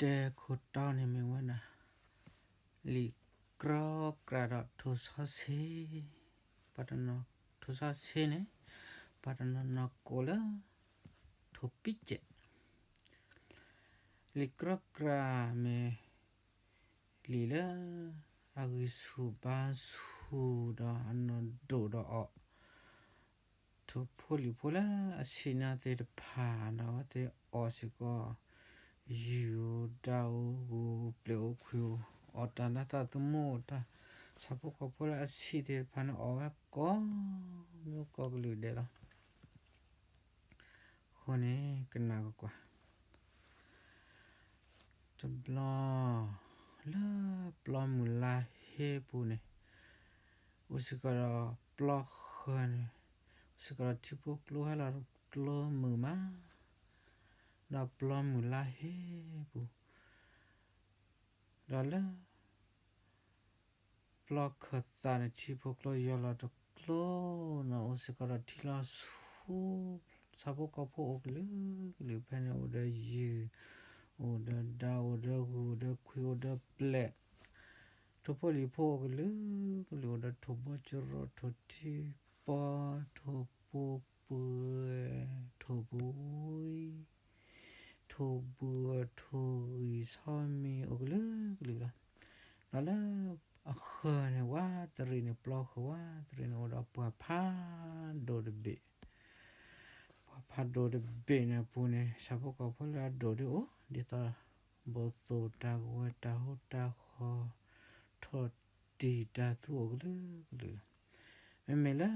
တၢ်လၢယကတဲခိၣ်တီန့ၣ်မ့ၢ်ဝဲဒၣ် လံာ်ကြီကြၢ်ဒီးထိၣ်စီဆှံ, ပှၤတနီၤ ထိၣ်စီဆှံန့ၣ် ပှၤတနီၤနီၤကိးလၢ ထိၣ်ပံကဲး. လံာ်ကြီကြၢ်မ့ၢ် လံာ်လၢ အဂံၢ်ဆူၣ်ဘါဆူၣ်ဒီးအနီၢ်ဒိၣ်ဒီးအီၤ ထိၣ်ဖိလံာ်ဖိလၢအဆံးန့ၢ်သ့ၣ်တဖၣ်ဒီး အဝဲသ့ၣ်အီၣ်စ့ၢ်ကီး ယုၢ်အိၣ်ဒါအိၣ်ဂုၢ်အိၣ်ပျဲၢ်အိၣ်ခွံၣ်အိၣ် အီၣ်တၢ်လၢသးသမူအိၣ်တၢ် ဆၣ်ဖိကီၢ်ဖိလၢအဆံးသ့ၣ်တဖၣ်န့ၣ် အီၣ်ဝဲကိးမံၤကိးကလုာ်ဒဲးလီၤ. အဃိန့ၣ် ကနၣ်ကွၢ်ကွၢ် တဘျီ လၢပျီမုၢ်လါဟ့ပူၤန့ၣ် အိၣ်စ့ၢ်ကီးဒီးပျီဃၢၤန့ၣ် အိၣ်စ့ၢ်ကီးဒီးထံဖိကျိဟဲလီၤကျိမုာ်မး ဒီးပျီမုၢ်လါဟ့ပူၤ ဒီးလၢ ပျီခၢၣ်သးန့ၣ် ထံဖိကျိယီၤလီၤတကျိန့ၣ် အိၣ်စ့ၢ်ကီးဒီးထံလီၤဆူ ဆၣ်ဖိကီၢ်ဖိအိၣ်ကလုာ်ကလုာ် ဖဲန့ၣ်အိၣ်ဒီးယုၢ် အိၣ်ဒီးဒါ အိၣ်ဒီးဂုၢ် အိၣ်ဒီးခွံၣ် အိၣ်ဒီးပျဲၢ် ထိၣ်ဖိလံာ်ဖိအိၣ်ကလုာ်ကလုာ် အိၣ်ဒီးထိၣ်ဘီကရီ ထိၣ်ထံပီ ထိၣ်ပူၤပှဲၤ ထိၣ်ပူၤဝံ ထိၣ်ဘုၣ် ထိၣ်ဂံၢ်ဆီမံၤ အိၣ်ကလုာ်ကလုာ်လီၤ. ဒီးလၢအဃၢၤန့ၣ် ဝးတရံးန့ၣ် ပျီဃၢၤဝးတရံးန့ၣ် အိၣ်ဒီးပှၢ်ဖးဒိၣ်တဘ့ၣ် ပှၢ်ဖးဒိၣ်တဘ့ၣ်န့ၣ်အပူၤန့ၣ် ဆၣ်ဖိကီၢ်ဖိလၢအဒိၣ်ဒုအိၣ် ဒ်သိး ဘိၣ်သိၣ်တၢ်ကဝဲၤ တၢ်ဟူးတၢ်ဃီၤ ထိၣ်တံၢ်တၢ်သူအိၣ်ကလုာ်ကလုာ်လီၤ. မ့မ့ၢ်လၢ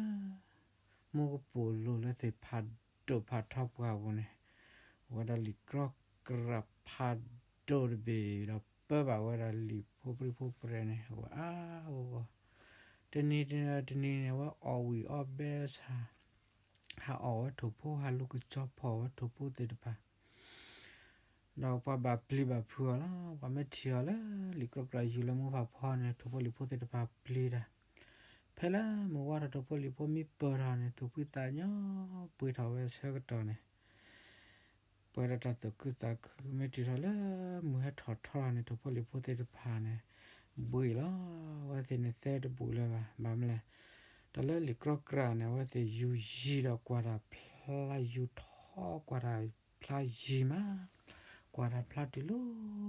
မူကပိာ်လိၤလၢသ့ၣ်ဖးဒိၣ်ဖးထီပှၢ်ပူၤန့ၣ် အိၣ်ဝဲဒၣ်လံာ်ကြီကြၢ်ဖးဒိၣ်တဘ့ၣ်ဒီး ပၢဘၣ်ဝဲဒၣ်လံာ်ဖိပြံဖိပြဲၤန့ၣ် အဝဲအါဂီၢ်ဂီၢ် တနံၤတနံၤန့ၣ် အဝဲအီၣ်ဝံၣ်အီၣ်ဘဲဆၣ် ဟးအီၣ်ဝဲထိၣ်ဖိ ဟးလူၤကစီၤဖီၣ်ဝဲထိၣ်ဖိသ့ၣ်တဖၣ် ဒီးပှၤဘၣ်ပျံၤဘၣ်ဖုးအီၤလီၤ. ပှၤမ့ၢ်ထံၣ်အီၤလၢလံာ်ကြီကြၢ်ယူၤလၢမူဖးဖီန့ၣ် ထိၣ်ဖိလံာ်ဖိသ့ၣ်တဖၣ်ပျံၤတၢ် ဖဲလၢမုၢ်ဝါထီၣ်ထိၣ်ဖိလံာ်ဖိမံပၢၢ်ထီၣ်န့ၣ် သူၣ်ဖှံသးညီ ပှ့ၤထီၣ်ဝဲဆၢကတီၢ်န့ၣ် ပှဲၤဒီးတၢ်သူၣ်ခုသးခု မ့ၢ်တုၤထီၣ်လၢမုၢ်ဟဲထီၣ်ထီထီၣ်န့ၣ် ထိၣ်ဖိလံာ်ဖိသ့ၣ်တဖၣ်န့ၣ် ဘှံးလီၤ. အဝဲသ့ၣ်န့ၣ်သဲတဘူၣ်လၢၤဘၣ် ဘၣ်မနုၤလဲၣ် တၢ်လၢလံာ်ကြီကြၢ်န့ၣ် အဝဲသ့ၣ်ယူၤယံၤဒီးကွၢ်တၢ်ဖျါယူၤထီ ကွၢ်တၢ်ဖျါယံၤမး ကွၢ်တၢ်ဖျါတုၤလီၤ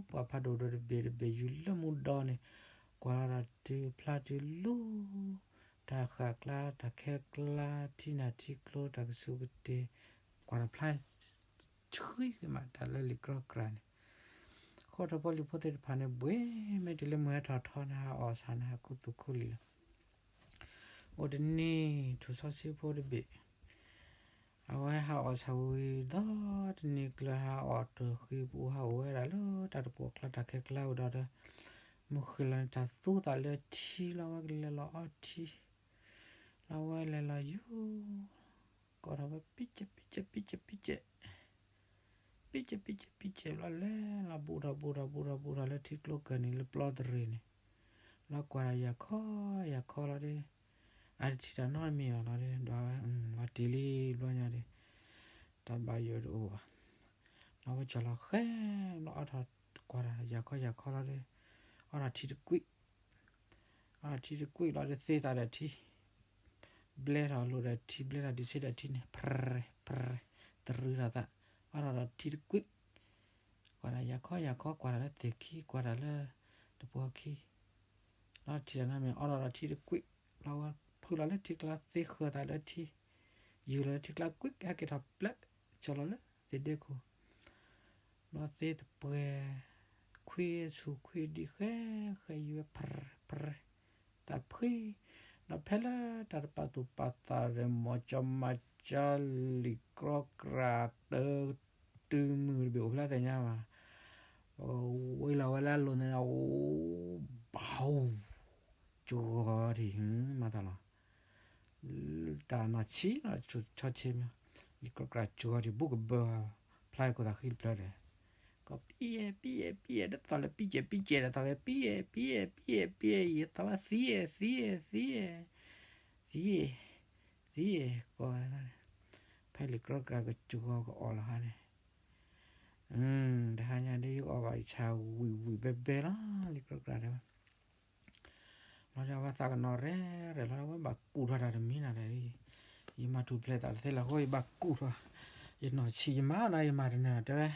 ပှၢ်ဖးဒိၣ်ဒီးတဘ့ၣ်တဘ့ၣ်ယူၤလၢမူဒီန့ၣ် ကွၢ်လီၤတၢ်တုၤဖျါတုၤလီၤ တၢ်ဃၣ်ကျါ တၢ်ခဲကျါ ထံနၢ်ထံကျိ တၢ်ကစူၢ်ကတ့ၢ် ကွၢ်တၢ်ဖျါ ဆှံက့ၤမး တၢ်လၢလံာ်ကြီကြၢ်န့ၣ် ဃိထိၣ်ဖိလံာ်ဖိသ့ၣ်တဖၣ်န့ၣ် ဘှံး မ့ၢ်တုၤလၢမုၢ်ဟဲထီၣ်ထီန့ၣ် ဟးအီၣ်ဆၣ်န့ၣ် ဟးခူသူၣ်ခူလံာ်လီၤ. အိၣ်တနံၤ ထိၣ်စီဆှံဖိတဘ့ၣ် အဝဲဟးအီၣ်ဆၣ်ဝံၤဒီး တနံၤကျၢၤဟးအီၣ်တၢ်ဃံပူၤ ဟးအိၣ်ဝဲဒၣ်လၢတၢ်တပှီၢ်ကျါ တၢ်ခဲကျါဝံၤဒီး မုၢ်ဃ့ၢ်လီၤန့ၣ် တၢ်သူသးလၢထံလီၤ ဝဲကလဲၤလီၤအီထံ လီၤဝဲလဲၤလီၤယူၤ ကိးထီၣ်ဝဲ ပံကဲး ပံကဲး ပံကဲး ပံကဲး ပံကဲး ပံကဲး ပံကဲး ဘျီလဲၤလီၤ ဘူးထီၣ်ဘူးထီၣ်ဘူးထီၣ်ဘူးထီၣ်လၢထံကျိကၢၢ်နံၤလၢပျီတရံးန့ၣ် လီၤကွၢ်တၢ်ယၤခီယၤခီလီၤဒီး အတထံၣ်တၢ်နီတမံၤဘၣ်လီၤဒီး ဒွးဝဲ လီၤတံၢ်လံဘျီညါဒီး တၢ်ဘၣ်ယိၣ်တအိၣ်ဘၣ် လီၤဝဲကၠီၤလီၤဃဲ ဘျီအီထီၣ်ကွၢ်တၢ်ယၤခီယၤခီလီၤဒီး အီထီၣ်ထံတကွံာ် အီထီၣ်ထံတကွံာ်လီၤဒီးသ့သးဒီးထံ ဘျဲထီၣ်လိာ်ဒီးထံ ဘျဲထီၣ်ဒံးဆ့ဒီးထံန့ၣ် ပြဲ ပြဲ တရံးထီၣ်သး အီထီၣ်ဒီးထံတကွံာ် ကွၢ်တၢ်ယၤခီယၤခီ ကွၢ်တၢ်လၢသ့ၣ်ခံ ကွၢ်တၢ်လၢတပှီၤခံ လီၤထံၣ်တၢ်နီတမံၤ အီထီၣ်ဒီးထံတကွံာ် လီၤဝဲဖုလီၤလၢထံကျါ သ့ဃၢၤသးလၢထံ ယူၤလီၤလၢထံကျါကွံာ် ဟဲက့ၤထီၣ်ပျဲကၠီၤလီၤလၢသ့ၣ်ဒ့ခိၣ် လီၤသ့တပှဲၤ ခွံဆူၣ်ခွံဒံဃဲ ဃဲယူၤဝဲ ပြဲ ပြဲ သးဖှံ ဒီးဖဲလၢတၢ်တပာ်သူၣ်ပာ်သးဒီး မီၤကၠီမၤကၠီ လံာ်ကြီကြၢ်တၢ် တုၤမုၢ်တဘ့ၣ်အိၣ်ဖျါသ့ၣ်ညါဘၣ် ဝံၤလီၤဝဲလၢအလိၤန့ၣ် အိၣ်ဘၣ် စှီၤထံၣ် မၤသးလီၤ တၢ်နီၢ်ဆံးလီၤ ဆီဆ့မး လံာ်ကြီကြၢ်စှီၤထံၣ် ဘူးကဘၢ ဖျါအံၤခိၣ်သးဃံတဖျၢၣ်ဒီး ကီးပံအဲၣ် ပံအဲၣ် ပံအဲၣ် ဒ်သိးလၢပံကဲး ပံကဲး ဒ်သိးလၢပံအဲၣ် ပံအဲၣ် ပံအဲၣ် ပံအဲၣ် ယသးဝဲသံအဲၣ် သံအဲၣ် သံအဲၣ် သံအဲၣ် သံအဲၣ် ကိး ဖဲလံာ်ကြီကြၢ်ကစှီၤကအီၣ်လီၤဟါန့ၣ် တဟါညါဒ်ယကအီၣ်ဘၣ်ယဆၣ်ဝံၣ်ဝံၣ်ဘဲဘဲလီၤ လံာ်ကြီကြၤတဲဝဲ. လီၤဒီးအဝဲသးကနီၣ်ရဲၣ်ရဲၣ်လီၤ အဝဲဘၣ်ကူၣ်ထီၣ်တၢ်တမံၤနၤဒီး ယမၤထူၣ်ဖျဲးသးတသ့လၢအဃိ ယဘၣ်ကူၣ်ထီၣ်, ယနီၢ်ဆံးယမၤနီၤ ယမၤတနၢၤတဲဝဲ.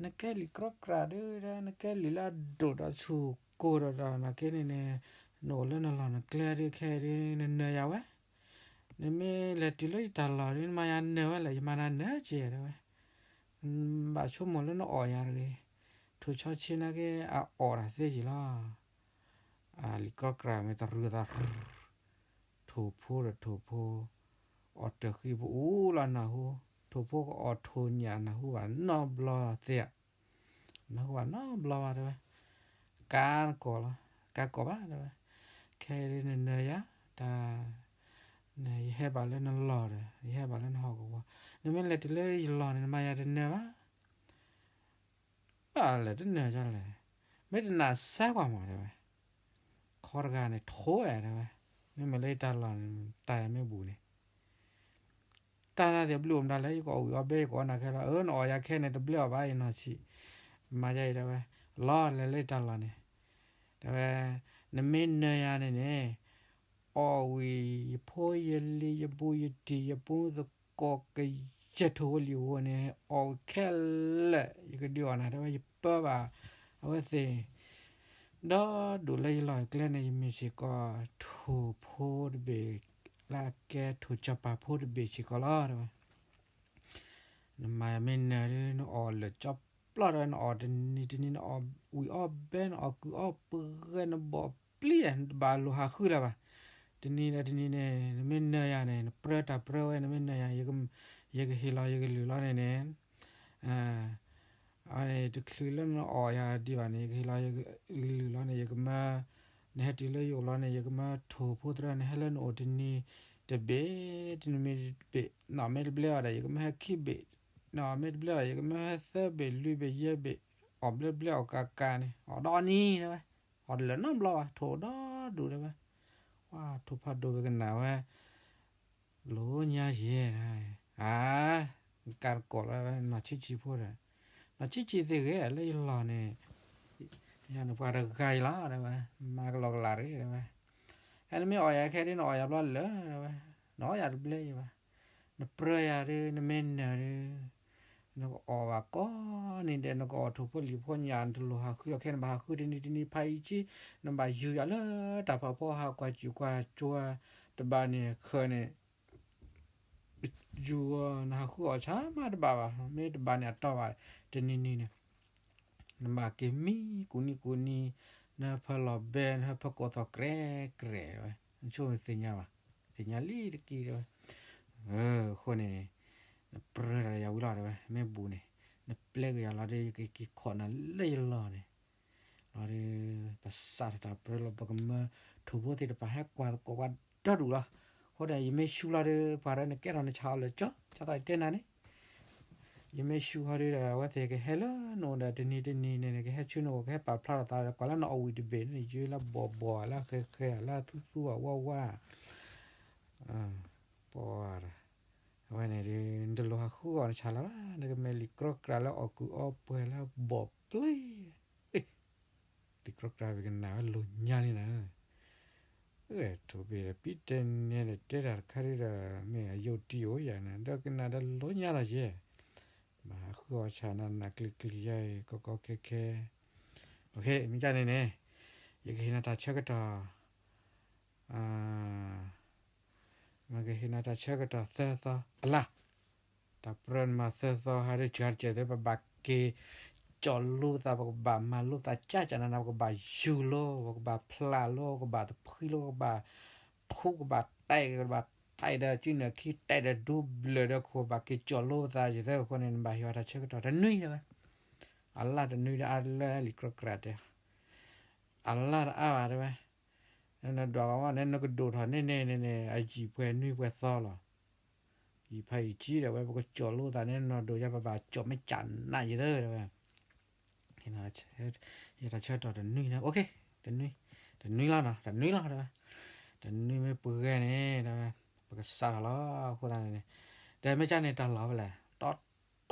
နကဲလံာ်ကြီကြၤဒုး နကဲလံာ်လၢအဒိၣ်ဒီးဆူၣ်ကိၢ်ဒီးဒီး နာ်က့န့ၣ်န့ၣ် နအိၣ်လၢနလီၢ်နကျဲဒုး ခဲအံၤဒုး နနၢၤယၤဝဲ, နမ့ၢ်လဲၤတုၤလၢယတၢ်လီၢ်ဒုး နမၤယၤနၢၤဝဲလဲၣ် ယမၤနၤနၢၤက့ၤတဲဝဲ. ဘၣ်ဆိကမိၣ်လၢနအီၣ်ယၤတဂ့ၤ, ထိၣ်ဆီဆ့နာ်က့ အအီၣ်တၢ်သ့က့ၤလီၤ. လံာ်ကြီကြၤမ့ၢ်တရံးသး ထိၣ်ဖိဒီးထိၣ်ဖိ အီၣ်တၢ်ဃံပအူလီၤနၢ်ဟူ, ထိၣ်ဖိကအီၣ်ထိၣ်ညၣ်နၢ်ဟူဘၣ်နီတဘျီသ့ဧါ, နၢ်ဟူဘၣ်နီတဘျီဘၣ်တဲဝဲ. ကါကိးလီၤ, ကါကိးဘၣ်တဲဝဲ. ခဲအံၤဒုးနနၢၤယၤ, တၢ်, ယဟဲဘၣ်လၢနလီၢ်ဒီး ယဟဲဘၣ်လၢနဟီၣ်ကဝီၤ, နမ့ၢ်လဲၤတုၤလၢယလီၢ်န့ၣ် နမၤယၤတနၢၤဘၣ် ဘၣ်လဲၤတနၢၤဒ်လဲၣ်, မ့ၢ်တနာ်စဲကွၢ်မးတဲဝဲ, ခီတဂၤန့ၣ်ထိၣ်ဝဲတဲဝဲ, မ့မ့ၢ်လၢယတၢ်လီၢ်န့ၣ် တၢ်ယၤမ့ၢ်ဘူးန့ၣ်, တၢ်နာ်သ့ၣ်ဘျုးအိၣ်မတၤလဲၣ် ယကအီၣ်ဝံၤအီၣ်ဘဲ ယကအီၣ်နၢ်ခဲလီၤ, အၢ နအီၣ်ယၤခဲန့ၣ် တဘျဲအီၣ်ဘၣ် ယနီၢ်ဆံး, မၤယၤအံၤတဲဝဲ, လီၤလဲၤလၢယတၢ်လီၢ်န့ၣ်, တဲဝဲ, နမ့ၢ်နၢၤယၤန့ၣ်န့ၣ် အီၣ်ဝံၤ ယဖိယလံၤ ယဘူးယတံၢ် ယပူသကိးကယဲၢ်ထိၣ်ဖိလံၤဖိန့ၣ် အီၣ်ဝံၤခဲလၢာ် ယကဒုးအီၣ်နၤတဲဝဲ ယပၢဘၣ်အဝဲသ့ၣ်, ဒီးဒိၣ်လၢယလီၢ်ကျဲန့ၣ် ယမ့ၢ်စ့ၢ်ကီးထိၣ်ဖိတဘ့ၣ် လၢအကဲထိၣ်စီၤပၤဖိတဘ့ၣ်စ့ၢ်ကီးလီၤတဲဝဲ. နမၤယၤမ့ၢ်နၢၤဒုး နအီၣ်လၢာ်ကၠီပျီတဲဝဲ, နအီၣ်တနံၤတနံၤ နအီၣ်ဝံၤအီၣ်ဘဲ နအီၣ်ကုၢ်အီၣ်ပှဲၤ နဘီၣ်ပျံၤ နတဘၣ်လိၣ်ဟးဃုလၢၤဘၣ်, တနံၤဒီးတနံၤန့ၣ် နမ့ၢ်နၢၤယၤန့ၣ် နပြၢတၢ်ပြၢဝဲ နမ့ၢ်နၢၤယၤ ယကဟ့ၣ်လီၤယကလုၢ်လီၤန့ၣ်န့ၣ် အန့ၣ်တချုးလၢနအီၣ်ယၤဒံးဘၣ်န့ၣ် ယကဟ့ၣ်လီၤယကလုၢ်လီၤန့ၣ် ယကမၢ, နဟဲတုၤလၢယအိၣ်လီၤန့ၣ် ယကမၢထိၣ်ဖိသရၢ နဟဲလၢနအိၣ်တနံၤတဘ့ၣ်, တနံၤမ့ၢ်တဘ့ၣ်, နီၢ်မ့ၢ်တဘျဲအီၤဒီး ယကမၢဟဲခံဘ့ၣ်, နီၢ်မ့ၢ်တဘျဲအီၤ ယကမၢဟဲသၢဘ့ၣ် လွံၢ်ဘ့ၣ် ယဲၢ်ဘ့ၣ်, အီၣ်ဘျဲဘျဲအီၣ်ကးကးန့ၣ် အီၣ်ဒီနံၤတဲဝဲ, အီၣ်တလၢာ်နီတဘျီဘၣ် ထိၣ်ဒီဒူၣ်တဲဝဲ, ဝါ ထိၣ်ဖးဒိၣ်ဝဲကနၣ်ဝဲ လိညါယဲၢ်, အါ, ကါတကိးလီၤဝဲ နီၢ်ဆံးဆံးဖိဒီး, နီၢ်ဆံးဆံးသ့ၣ်ဂ့ၤလၢယလီၢ်န့ၣ်, ယၤန့ၣ်ပှၤတဂၤအံၤလီၤတဲဝဲ, မၤကလီကလးတဂ့ၤတဲဝဲ, အဲနမ့ၢ်အီၣ်ယၤခဲဒ်နအီၣ်ယၤဘျီလၢာ်တဲဝဲ, နအီၣ်ယၤတဘျဲယဘၣ်, နပြၢယၤဒုး နမ့ၢ်နၢၤဒုး နကအီၣ်ဘၣ်ကိးနံၤဒဲး နကအီၣ်ထိၣ်ဖိလံၤဖိညၣ် နတလိၣ်ဟးဃုအီၤခဲ နဘၣ်ဟးဃုတနံၤတနံၤ ဖးအံၤကံ နဘၣ်ယူၤယၤလၢတၢ်ဖးဖီ ဟးကွၢ်စူၣ်ကွၢ်ကၠိ တဘၣ်န့ၣ်ဃၢၤန့ၣ် ယူၤ နဟးဃုအီၤဆါမးတဘၣ်ဘၣ် မ့ၢ်တဘၣ်န့ၣ်အတီဘၣ် တနံၤနံၤန့ၣ် နဘၣ်က့ၤမံကူနံကူနံ နဟၢဖၢလီၤဘဲ နဟၢဖၢကိးသီၣ်ကြဲးကြဲးဝဲ နဆိသ့ၣ်ညါဘၣ် သ့ၣ်ညါလံတက့ၢ်တဲဝဲ အဃိန့ၣ် နပြၢတၢ်ဒီးယၤဝံၤလီၤတဲဝဲ မ့ၢ်ဘူးန့ၣ် နပျဲက့ၤယၤလီၤဒီး ယကက့ၤခိးနၤလၢယလီၢ်န့ၣ် လီၤဒီး ပစးထီၣ်တၢ်ပြၢလီၤ ပကမၢထိၣ်ဖိသ့ၣ်တဖၣ်ဟဲကွၢ်သကိးပှၤဒီဒူၣ်လီၤ. အဃိဒီး ယမ့ၢ်ဆူလီၤဒီး ပှၤဒီးနကဲထီၣ်နဆၣ်အီၤလၢာ်ကၠီ ဆၣ်သးတဲနၤန့ၣ် ယမ့ၢ်ဆူဟီဒီး အဝဲသ့ၣ်ကဟဲလၢနအိၣ်ဒီးတနံၤတနံၤန့ၣ် ကဟဲဆူနအိၣ် ကဟဲပာ်ဖျါထီၣ်သးဒီး ကွၢ်လၢနအီၣ်ဝံၤတဘ့ၣ်န့ၣ် ယလၢဘီၣ်ဘီၣ် လၢဃဲဃဲ လၢသူသူအဝါဝါ ပှၤ အဝဲန့ၣ်ဒီး နတလိၣ်ဟးဃုအီၤနဆၣ်လၢၤဘၣ် နကမ့ၢ်လံာ်ကြီကြၤလၢအီၣ်ကုၢ်အီၣ်ပှဲၤလၢဘီၣ်ပျံၤ လံာ်ကြီကြၤဝဲကနၣ်ဝဲလိၤညါလံနၤ ထိၣ်ဘ့ၣ်ဒီးပံတဲနဲဒီးတဲတၢ်တခါဒုဒီး မ့ၢ်အယိာ်တံၢ်အိၣ်ယၤန့ၣ် ဒီးကနၣ်ဒီးလိၤညါလီၤယဲၢ် မၤဟးဃုအီၤဆၣ်နၤနးကျံၤကျံၤယဲၢ် ကီကီခဲခဲ မ့ၢ်ကန့ၣ်န့ၣ် ယကဟ့ၣ်နၤတၢ်ဆၢကတီၢ် မ့ၢ်ကဟ့ၣ်နၤတၢ်ဆၢကတီၢ်သၢသီအလါ တၢ်ပြၢနမၤသၢသီဟးဒီးစှၤတစဲးသ့ ပဘၣ်က့ၤကၠီၣ်လိသး ပကဘၣ်မၤလိသးကၠၢ်ကၠၢ်နးနး ပကဘၣ်ယူၤလိ ပကဘၣ်ဖျးလိ ပကဘၣ်တဖှံလိ ပကဘၣ်ထူ ကဘၣ်တဲာ် ကဘၣ်တဲာ်ဒီးစုနၢၣ်ခံ တဲာ်ဒီးဒူဘျၢၣ်ဒီးခိၣ် ဘၣ်က့ၤကၠီၣ်လိသးယဲၢ်သၢအဃိန့ၣ် နဘၣ်ဟ့ၣ်အီၤတၢ်ဆၢကတီၢ်တနွံတဲဝဲ အလါတနွံဒီးအါလၢလံာ်ကြီကြၤတဲ အလါတအါဘၣ်တဲဝဲ နဒွးဘၣ်ဝဲန့ၣ် နကဒိၣ်ထီၣ်န့ၢ်န့ၣ်န့ၣ် အယံာ်ပှဲၤနွံပှဲၤသီလီၤ. ယံာ်ဖးယံာ်ကံဒီးဝဲ ပကကၠီၣ်လိသးန့ၣ် နီၢ်ဒိၣ်ယါ ပဘၣ်ကၠီၣ်မ့ၢ်ကၠးနးယဲၢ်သၢတဲဝဲ ယတၢ်ဆၢကတီၢ်တနွံန့ၣ် တနွံ တနွံလီၤနီၤ တနွံလီၤတဲဝဲ တနွံမ့ၢ်ပှဲၤဂဲၤန့ၣ်တဲဝဲ ပကစးထီၣ်လီၤ အဃိသတးန့ၣ် တဲမ့ၢ်ကန့ၣ်တၢ်လီၢ်ဖဲလဲၣ် တီတီ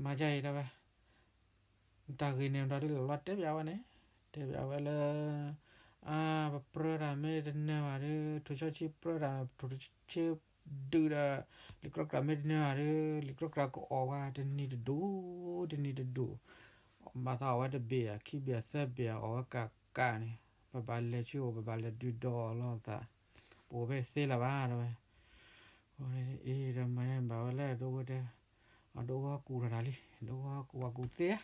မၤဒ်အံၤ တဲဝဲ, တၢ်ဂ့ၢ်န့ၣ်ဒီးဒ်လဲၣ်လီၤ တဲပၠးဝဲန့ၣ်, တဲပၠးဝဲလၢ အါ ပပြၢတၢ်မ့ၢ်တနၢၤဘၣ်ဒီး ထိၣ်ဆီဆံပြၢတၢ် ထိၣ်ဆီဆံဒုးဒီး လံာ်ကြီကြၢ်မ့ၢ်တနၢၤဘၣ်ဒီး လံာ်ကြီကြၢ်ကအီၣ်ဝဲတနံၤတဒူၣ် တနံၤတဒူၣ်, ဘၣ်သးအီၣ်ဝဲတဘ့ၣ်ဧါ ခံဘ့ၣ်ဧါ သၢဘ့ၣ်ဧါ အီၣ်ဝဲကးကးန့ၣ် ပဘၣ်လဲၤဆူအအိၣ် ပဘၣ်လဲၤဒုးဒီးအီၤလီၤသး, ပအိၣ်ဖဲသ့လၢၤဘၣ် တဲဝဲ. အံၤဒီးမၤယါန့ၣ်ဘၣ်ဝဲလၢဒိၣ်ဝဲတဲ အဒိၣ်ဝဲကူၣ်ထီၣ်တၢ်လံ, ဒိၣ်ဝဲကူၣ်ဝဲကူၣ်သ့ဧါ,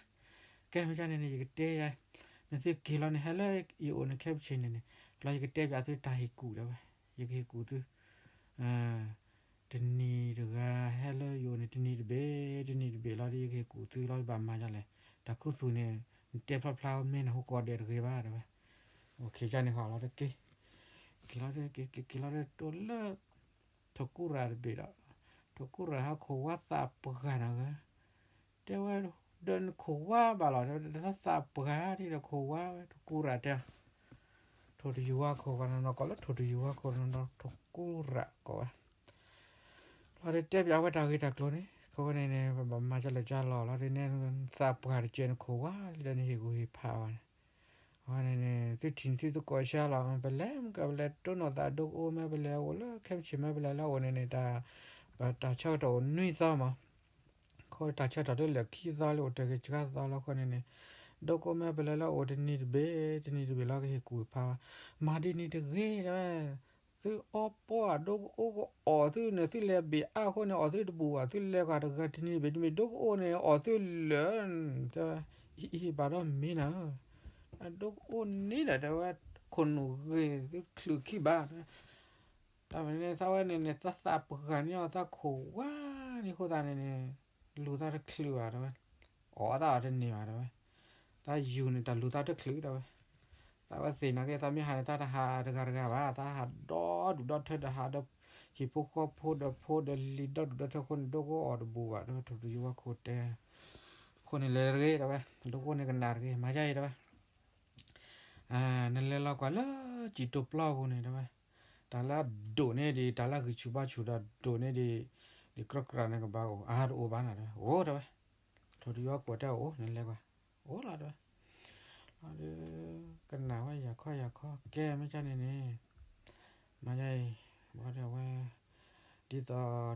ကဲမ့ၢ်ကန့ၣ်န့ၣ် ယကတဲယၤ, နသုက့ၤလီၤန့ၣ် ဟဲလၢယအိၣ်န့ၣ် ခဲပဆ့ၣ်န့ၣ်န့ၣ် လီၤယကတဲပၠးသုတၢ်ဟ့ၣ်ကူၣ် တဲဝဲ, ယကဟ့ၣ်ကူၣ်သု တနံၤတဂၤ ဟဲလၢယအိၣ်န့ၣ် တနံၤတဘ့ၣ် တနံၤတဘ့ၣ်လီၤဒီး ယကဟ့ၣ်ကူၣ်သုလီၤ ဘၣ်မၤဒ်လဲၣ်, တၢ်ခူသူၣ်န့ၣ် နတဲဖျါဖျါမ့ၢ်နဟူကိးဒဲးတဂ့ၤဘၣ် တဲဝဲ, အိၣ်ခ့ကန့ၣ်ဃီလီၤတက့ၢ်, က့ၤလီၤတက့ၢ် က့ၤလီၤတတိၢ်လၢ ထိၣ်ကူရၤတဘ့ၣ်ဒီး ထိၣ်ကူရၤဟးခိၣ်ဝါသးပှၢ်နီၤဂၤ, တဲဝဲ ဒီးနခိၣ်ဝါဘၣ်လီၤ တဲဝဲ သးသးပှၢ်ဒ်ဒီးခိၣ်ဝါဝဲ ထိၣ်ကူရၤတဲ ထိၣ်တယူၤဝါခိၣ် ပှၤနီၢ်နီၢ်ကိးလၢထိၣ်တယူၤဝါခိၣ်နီၢ်နီၢ် ထိၣ်ကူရၤကိးဝဲ, လီၤဒီးတဲပၠးဝဲတၢ်ဂ့ၢ်တၢ်ကျိၤန့ၣ် ခီဖဲန့ၣ်န့ၣ် ပဘၣ်မၤကလၢာ်ကလီၤလီၤဒီးန့ၣ် သးပှၢ်တကဲနခိၣ်ဝါလၢနဟ့ၣ်ဂူာ်ဟ့ၣ်ဖးဘၣ်န့ၣ်, အဝဲန့ၣ်န့ၣ် သုထံၣ်န့ၣ်သုသကိးဆှါလီၤ ပလဲၤမ့ၢ်ကပလဲၤတိၢ်နီၣ်သးဒိကအိမ့ၢ်ပလဲၤအိၣ်လၢခဲမုၢ်ဆ့ၣ်မ့ၢ်ပလဲၤလၢအအိၣ်န့ၣ်န့ၣ် တၢ် တၢ်ဆၢကတီၢ်အိၣ်နွံသီမး ခီတၢ်ဆၢကတီၢ်ဒ်လဲၣ်ခံသီလၢအိၣ်တ့ၢ်က့ၤစှၤသီလီၤအဃိန့ၣ်န့ၣ်, ဒိကအိမ့ၢ်ပလဲၤလၢအအိၣ်တနံၤတဘ့ၣ် တနံၤတဘ့ၣ်လီၤကဟ့ၣ်ကူၣ်ဖး, မၤဒ်န့ၣ်တဂ့ၤတဲဝဲ, သုအီပီၢ်ဒိကအိကအီၣ်သုန့ၣ် သုလဲၤဘ့ၣ်အါအဃိန့ၣ် အီၣ်သုတဘူၣ်ဘၣ် သုလဲၤဃာ်တဂၤတနံၤတဘ့ၣ်တမ့ၢ်ဒိကအိန့ၣ် အီၣ်သုလၢာ်, တဲဝဲ, အံၤအံၤဘၣ်ဒီးမ့ၢ်နၤဧၢ, ဒိကအိန့ၣ်ဒီးတဲဝဲ, ခိၣ်နူာ်ဂ့ၤသုချုးခံဘၣ် တၢ်မၤန့ၣ်သးဝဲန့ၣ်န့ၣ် သးသးပှၢ်န့ၢ်အီၤသးခိၣ်ဝါန့ၣ်အဃိသတးန့ၣ်န့ၣ်, လူၤသးတချုးဘၣ်တဲဝဲ, အီၣ်သးအီၤတန့ၢ်ဘၣ်တဲဝဲ, သးယူၤန့ၣ်တၢ်လူၤသးတချုးတဲဝဲ, သးဝဲသ့ၣ်နာ်က့ သးမ့ၢ်ဟးန့ၣ် သးတဟးတဂၤတဂၤဘၣ် သးဟးဒီဒူၣ်ဒီထၢတဟးဒီးဟံၣ်ဖိဃီဖိဒီးဖိဒီးလံၤဒီဒူၣ်ဒီထၢအဃိန့ၣ် ဒိကအိအီၣ်တဘူၣ်ဘၣ်တဲဝဲ ထိၣ်တယူၤဝါခိၣ်တဲ, အဃိန့ၣ်လဲၤတဂ့ၤတဲဝဲ, ဒိကအိန့ၣ်ကနၣ်တဂ့ၤ မၤဒ်အံၤတဲဝဲ နလဲၤလီၤကွၢ်လၢစံၣ်တိၤပျီပူၤန့ၣ်တဲဝဲ, တၢ်လၢအဒိၣ်န့ၢ်ဒံး တၢ်လၢအဂံၢ်ဆူၣ်ဘါဆူၣ်ဒီးဒိၣ်န့ၢ်ဒံး, ဒ်ကြီကြၢ်န့ၣ်ကဘၣ်အိၣ် အါတအိၣ်ဘၣ်နၤတဲဝဲ အိၣ်တဲဝဲ, ထိၣ်တယူၤဝါခိၣ်တဲအိၣ် နလဲၤကွၢ်, အိၣ်လီၤတဲဝဲ, လီၤဒီး ကနၣ်ဝဲယၤခီယၤခီ ကဲမ့ၢ်ကန့ၣ်န့ၣ်, မၤဒ်အံၤ, ဘၣ်ဒီးဝဲ, ဒ်သိး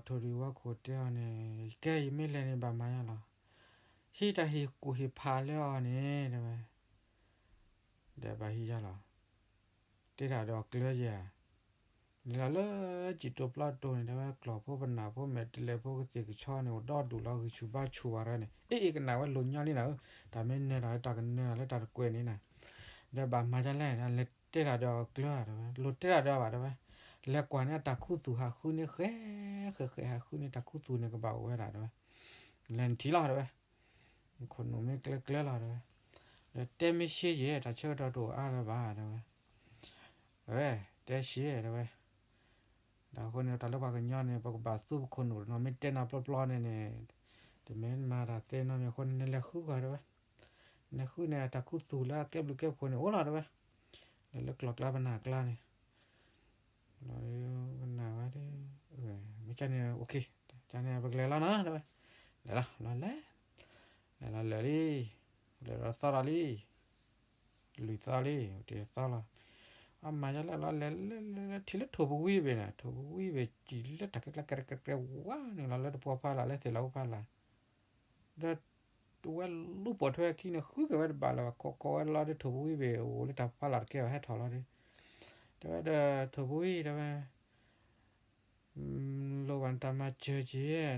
ထိၣ်တယူၤဝါခိၣ်တဲအီၤန့ၣ်, ကဲယမ့ၢ်လဲၤန့ၣ်ဘၣ်မၤယါလီၤ, ဟံးတၢ်ဟ့ၣ်ကူၣ်ဟ့ၣ်ဖးလၢအီၤန့ၣ်တဲဝဲ ဒီးဘၣ်ဟံးယါလီၤ, တဲတၢ်ဒီးကျၢၤယၤ, န့ၣ်လီၤလၢစံၣ်တိၤပျီတိၤန့ၣ် တဲဝဲကျီၢ်ဖိပနၢ်ဖိမဲာ်တဲးလဲးဖိကသ့ၣ်ကဆီန့ၣ် အိၣ်ဒီဒူၣ်လီၤဂံၢ်ဆူၣ်ဘါဆူၣ်ဘၣ်ဒီးန့ၣ် အ့ၣ်အ့ၣ်ကနၣ်ဝဲလိာ်ညီလံနၤဧၢ, တၢ်မ့ၢ်နၢၤတၢ်လၢတၢ်ကနၢၤတၢ်လၢတၢ်တကွဲးန့ၣ်နၤ, ဒီးဘၣ်မၤဒ်လဲၣ် လဲၤတဲတၢ်ဒီးကျၢၤတဲဝဲ လိၤတဲတၢ်ဒီးဘၣ်တဲဝဲ, လဲၤကွၢ်န့ၣ်တၢ်ခူသူၣ်ဟးဃုန့ၢ်ဃဲ, ဃဲဃဲဟးဃုန့ၢ်တၢ်ခူသူၣ်န့ၣ်ကဘၣ်အိၣ်ဝဲဒၣ်တဲဝဲ, လဲၤနထံၣ်လီၤတဲဝဲ ခိၣ်နူာ်မ့ၢ်ကျၢၤကျၢၤလီၤတဲဝဲ, ဒီးတဲမ့ၢ်ရှ့ယဲ တၢ်ဆၢကတီၢ်တအိၣ်အါလၢၤဘၣ်တဲဝဲ, ဝဲ, တဲရှ့တဲဝဲ, ဒီးအဃိန့ၣ် တၢ်လၢပှၤကညီန့ၣ် ပကဘၣ်သူပခိၣ်နူာ်တနီၤ မ့ၢ်တဲနၤပျီပျီန့ၣ်န့ၣ်, တမ့ၢ်မၤတၢ်သ့နီတမံၤအဃိန့ၣ် နလဲၤဃုကွၢ်တဲဝဲ, နလဲၤဃုန့ၣ် တၢ်ခူသူၣ်လၢအကဲဘျုးကဲဖှိၣ်န့ၣ်အိၣ်လီၤတဲဝဲ, လဲၤလၢကျီၢ်ကျါပနၢ်ကျါန့ၣ် လီၤကနၣ်ဝဲ, မ့ၢ်ကန့ၣ် ကန့ၣ် ပကလဲၤလီၤနီၤတဲဝဲ, လဲၤလီၤ လီၤလဲၤ, လဲၤလီၤလၢာ်လံ, လဲၤလီၤသီလီၤလံ, လွံၢ်သီလံ, တသီလီၤ, အမၤယါလၢလီၤလဲၤလဲၤလဲၤလဲၤထံၣ်လၢထိၣ်ပဝံဘ့ၣ်န့ၣ် ထိၣ်ပဝံဘ့ၣ်စံၣ်လၢတၢ်ကဲကျါကဲကျဲကဲဝါန့ၣ်လီၤ လၢတပှီဖးလာ် လၢသ့ၣ်လီၤဖးလာ် ဒီးဝဲလူၤပိာ်ထွဲခံန့ၣ် ဃုက့ၤဝဲတဘၣ်လၢၤဘၣ် ခိးခိးဝဲလီၤဒီး ထိၣ်ပဝံဘ့ၣ်အိၣ်လၢတၢ်ဖးလာ်တကဲဘၣ် ဟဲထီၣ်လီၤဒီး, တဲဝဲဒီး ထိၣ်ပဝံတဲဝဲ, လိၣ်ဘၣ်နတၢ်မၤစၢၤက့ၤ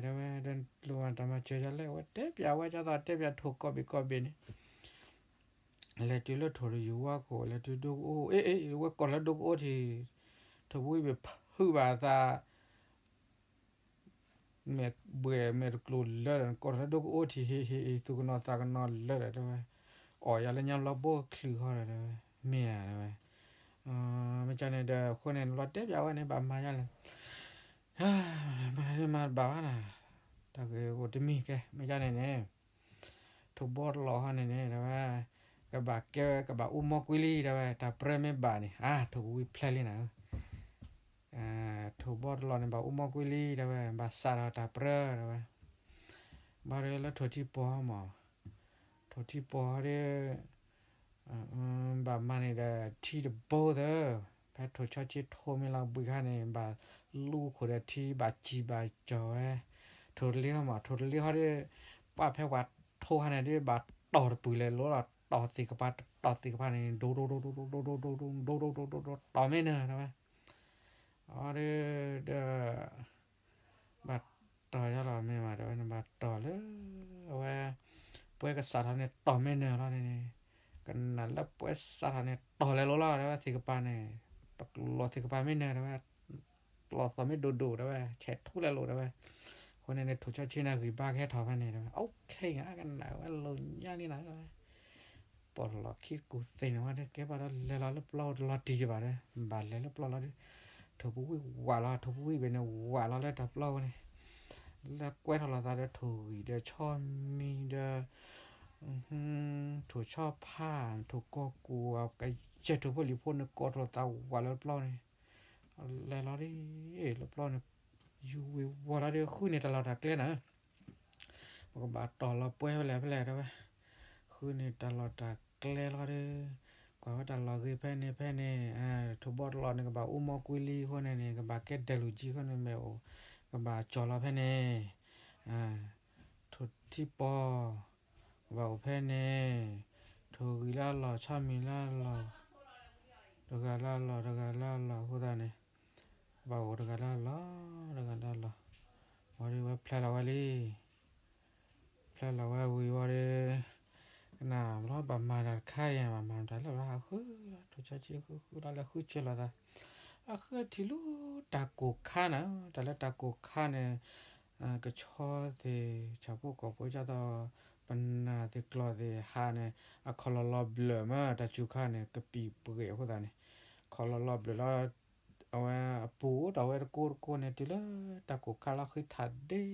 တဲဝဲ, ဒီးလိၣ်ဘၣ်နတၢ်မၤစၢၤယၤလဲၣ် အဝဲတဲပၠးဝဲ ဒ်သိးတဲပၠးထိၣ်ကိးဘ့ၣ်ကိးဘ့ၣ်န့ၣ် လဲၤတုၤလၢထိၣ်တယူၤဝါခိၣ် လဲၤတုၤဒိကအိ အ့ၣ်အ့ၣ် ဝဲကိးလၢဒိကအိထံၣ်, ထိၣ်ပဝံဘ့ၣ်ဖုးဘၣ်အသး မဲာ်ဘှဲၣ်မဲာ်တကျိၤလၢာ်ဒီး ကိးလၢဒိကအိထံၣ် ဟ့ၣ်ဟ့ၣ်အံၤ သူၣ်ကနီၤသးကနီၤလၢာ်ဒီး တဲဝဲ, အီၣ်ယၤလၢညါဘျီဘိချုးဃီဒီး တဲဝဲ, မ့ၢ်ဧါ တဲဝဲ, မ့ၢ်ကန့ၣ်ဒီး အဃိန့ၣ် လီၤတဲပၠးဝဲန့ၣ် ဘၣ်မၤယါလဲၣ်, မၤမၤတဘၣ်ဘၣ်နၤ, တၢ်ဂ့ၢ်အိၣ်တမံၤကဲ မ့ၢ်ကန့ၣ်န့ၣ် ထိၣ်ဘီတလီၢ်ဟီန့ၣ်န့ၣ် တဲဝဲ, ကဘၣ်ကဲ ကဘၣ်အိၣ်မီၢ်ကွံလံ တဲဝဲ တၢ်ပြၢမ့ၢ်ဘၣ်န့ၣ် အါ ထိၣ်ပဝံဖျဲလံနၤဧၢ, ထိၣ်ဘီတလီၢ်န့ၣ် ဘၣ်အိၣ်မီၢ်ကွံလံ တဲဝဲ ဘၣ်စးထီၣ်တၢ်ပြၢ တဲဝဲ, ဘၣ်ဒီးလၢထိၣ်ထံပီၤမး, ထိၣ်ထံပီၤဒီး ဘၣ်မၤန့ၢ်ဒီးထံတဘိသၢ, ဖဲထိၣ်ဆီဆ့ထိမ့ၢ်လီၤဘှံးခါန့ၣ် ဘၣ်လူခိၣ်ဒီးထံဘၣ်စံၣ်ဘၣ်ကၠီၤဝဲ, ထိၣ်တလ့ဟီမး ထိၣ်တလ့ဟီဒီး ပှၢ်ဖဲပှၤထိခါန့ၣ်ဒီး ဘၣ်တီၢ်တပုၢ်လဲၤလိလီၤ, တီၢ်သ့ၣ်ကပၤ တီၢ်သ့ၣ်ကပၤန့ၣ် ဒိၣ်ဒိၣ်ဒိၣ်ဒိၣ်ဒိၣ်ဒိၣ်ဒိၣ်ဒိၣ်ဒိၣ်ဒိၣ်ဒိၣ်ဒိၣ်ဒိၣ်ဒိၣ်ဒိၣ်ဒိၣ်ဒိၣ်ဒိၣ်တီၢ်မ့ၢ်နၢၤတဲဝဲ, အီဒီး ဘၣ်တီၢ်ယါလီၤမ့ၢ်မးတဲဝဲ နဘၣ်တီၢ်လၢ အဝဲ ပှဲကစးထီၣ်န့ၣ်တီၢ်မ့ၢ်နၢၤလီၤန့ၣ်, ကနၣ်လၢပှဲစးထီၣ်န့ၣ်တီၢ်လဲၤလိလီၤတဲဝဲသ့ၣ်ကပၤန့ၣ်, တလီၢ်သ့ၣ်ကပၤမ့ၢ်နၢၤတဲဝဲ, ပျီၢ်သီၣ်မ့ၢ်ဒိၣ်ဒိၣ်တဲဝဲ ဆဲးထူလဲၤလိတဲဝဲ, အဃိန့ၣ်န့ၣ် ထိၣ်ဆီဆ့နၤဂံၢ်ဘါကဟဲထီၣ်ဖဲန့ၣ်တဲဝဲ, အိၣ်ခ့ဂၤကနၣ်ဝဲလိာ်ညါလံနၤတဲဝဲ ပီၢ်လီၢ်ခံကူၣ်သ့ၣ်န့ၣ်ဝဲ ကဲဘၣ်ဒီးလဲၤလီၤလၢပျီတလီၤတံၢ်ဘၣ်ဒီး ဘၣ်လဲၤလၢပျီလီၤဒီး ထိၣ်ပူၤဝံၣ်ဝးလီၤ ထိၣ်ပူၤဝံၣ်ဘ့ၣ်န့ၣ်ဝးလီၤလၢတၢ်ပျီဝဲန့ၣ်, လၢကွဲထီၣ်လိာ်သးဒီးထိၣ်ဂံၢ်ဒီးဆီမံၤဒီး ထိၣ်ဆီဖါ ထိၣ်ကီၢ်ကူၣ် ကယဲၢ်ထိၣ်ဖိလံၣ်ဖိန့ၣ် ကိးထီၣ်လိာ်သးဝးလၢပျီန့ၣ်, လဲၤလီၤဒ် လၢပျီန့ၣ် ယူၤဝ့ၤဝီၤလီၤဒီး ဃုန့ၢ်တၢ်လီၢ်တၢ်ကျဲနၤ ပကဘၣ်တီၢ်လီၤပှဲဖဲလဲၣ်ဖဲလဲၣ်တဲဝဲ, ဃုန့ၢ်တၢ်လီၢ်တၢ်ကျဲလီၤဒီး ကွၢ်ဝဲတၢ်လီၢ်ဂ့ၤဖဲန့ၣ်ဖဲန့ၣ်, ထိၣ်ဘီတလီၢ်န့ၣ် ကဘၣ်အိၣ်မီၢ်ကွံလံအဃိန့ၣ်န့ၣ် ကဘၣ်ကဲဒဲးလူၤကံအဃိန့ၣ်မ့ၢ်အိၣ်, ကဘၣ်ကၠီၣ်လီၤဖဲန့ၣ်, ထိၣ်ထံပီၤ ကဘၣ်အိၣ်ဖဲန့ၣ်, ထိၣ်ဂံၢ်လၢအလီၢ် ဆီမံၤလၢအလီၢ်, တဂၤလၢအလီၢ် တဂၤလၢအလီၢ်အဃိသတးန့ၣ်, ဘၣ်အိၣ်တဂၤလၢအလီၢ် တဂၤလၢအလီၢ်, ဝံၤဒီးဝဲဖျဲလီၤဝဲလံ ဖျဲလီၤဝဲဝံၤဝံၤဒီး ကနၣ်ဘျီဘၣ်မၤတၢ်တခါအံၤ ဘၣ်မၤတၢ်လၢဘျီဟးဃုလီၤ ထိၣ်ဆီဆ့ဃုဃုလီၤလၢဃုဆ့လီၤသး, အဃုထံၣ်လၢတၢ်ကိၢ်ခါန့ၣ် တၢ်လၢတၢ်ကိၢ်ခါန့ၣ် ကဆီသ့ၣ် ဆၣ်ဖိကီၢ်ဖိကၢ်သိး ပနၢ်သ့ၣ်ကျီၢ်သ့ၣ်ဟးန့ၣ် အခီၣ်လီၢ်လီၤဘျၢၣ်မး တၢ်စူၤခါန့ၣ် ကပံာ်ပှဲၤအဃိသတးန့ၣ် ခီၣ်လီၢ်လီၤဘျၢၣ်လီၤ အဝဲအပူၤအိၣ်ဒီးဝဲတကိးတကိးန့ၣ် တုၤလၢတၢ်ကိၢ်ခါလီၤဃုထးဒ့လီၤဒီး,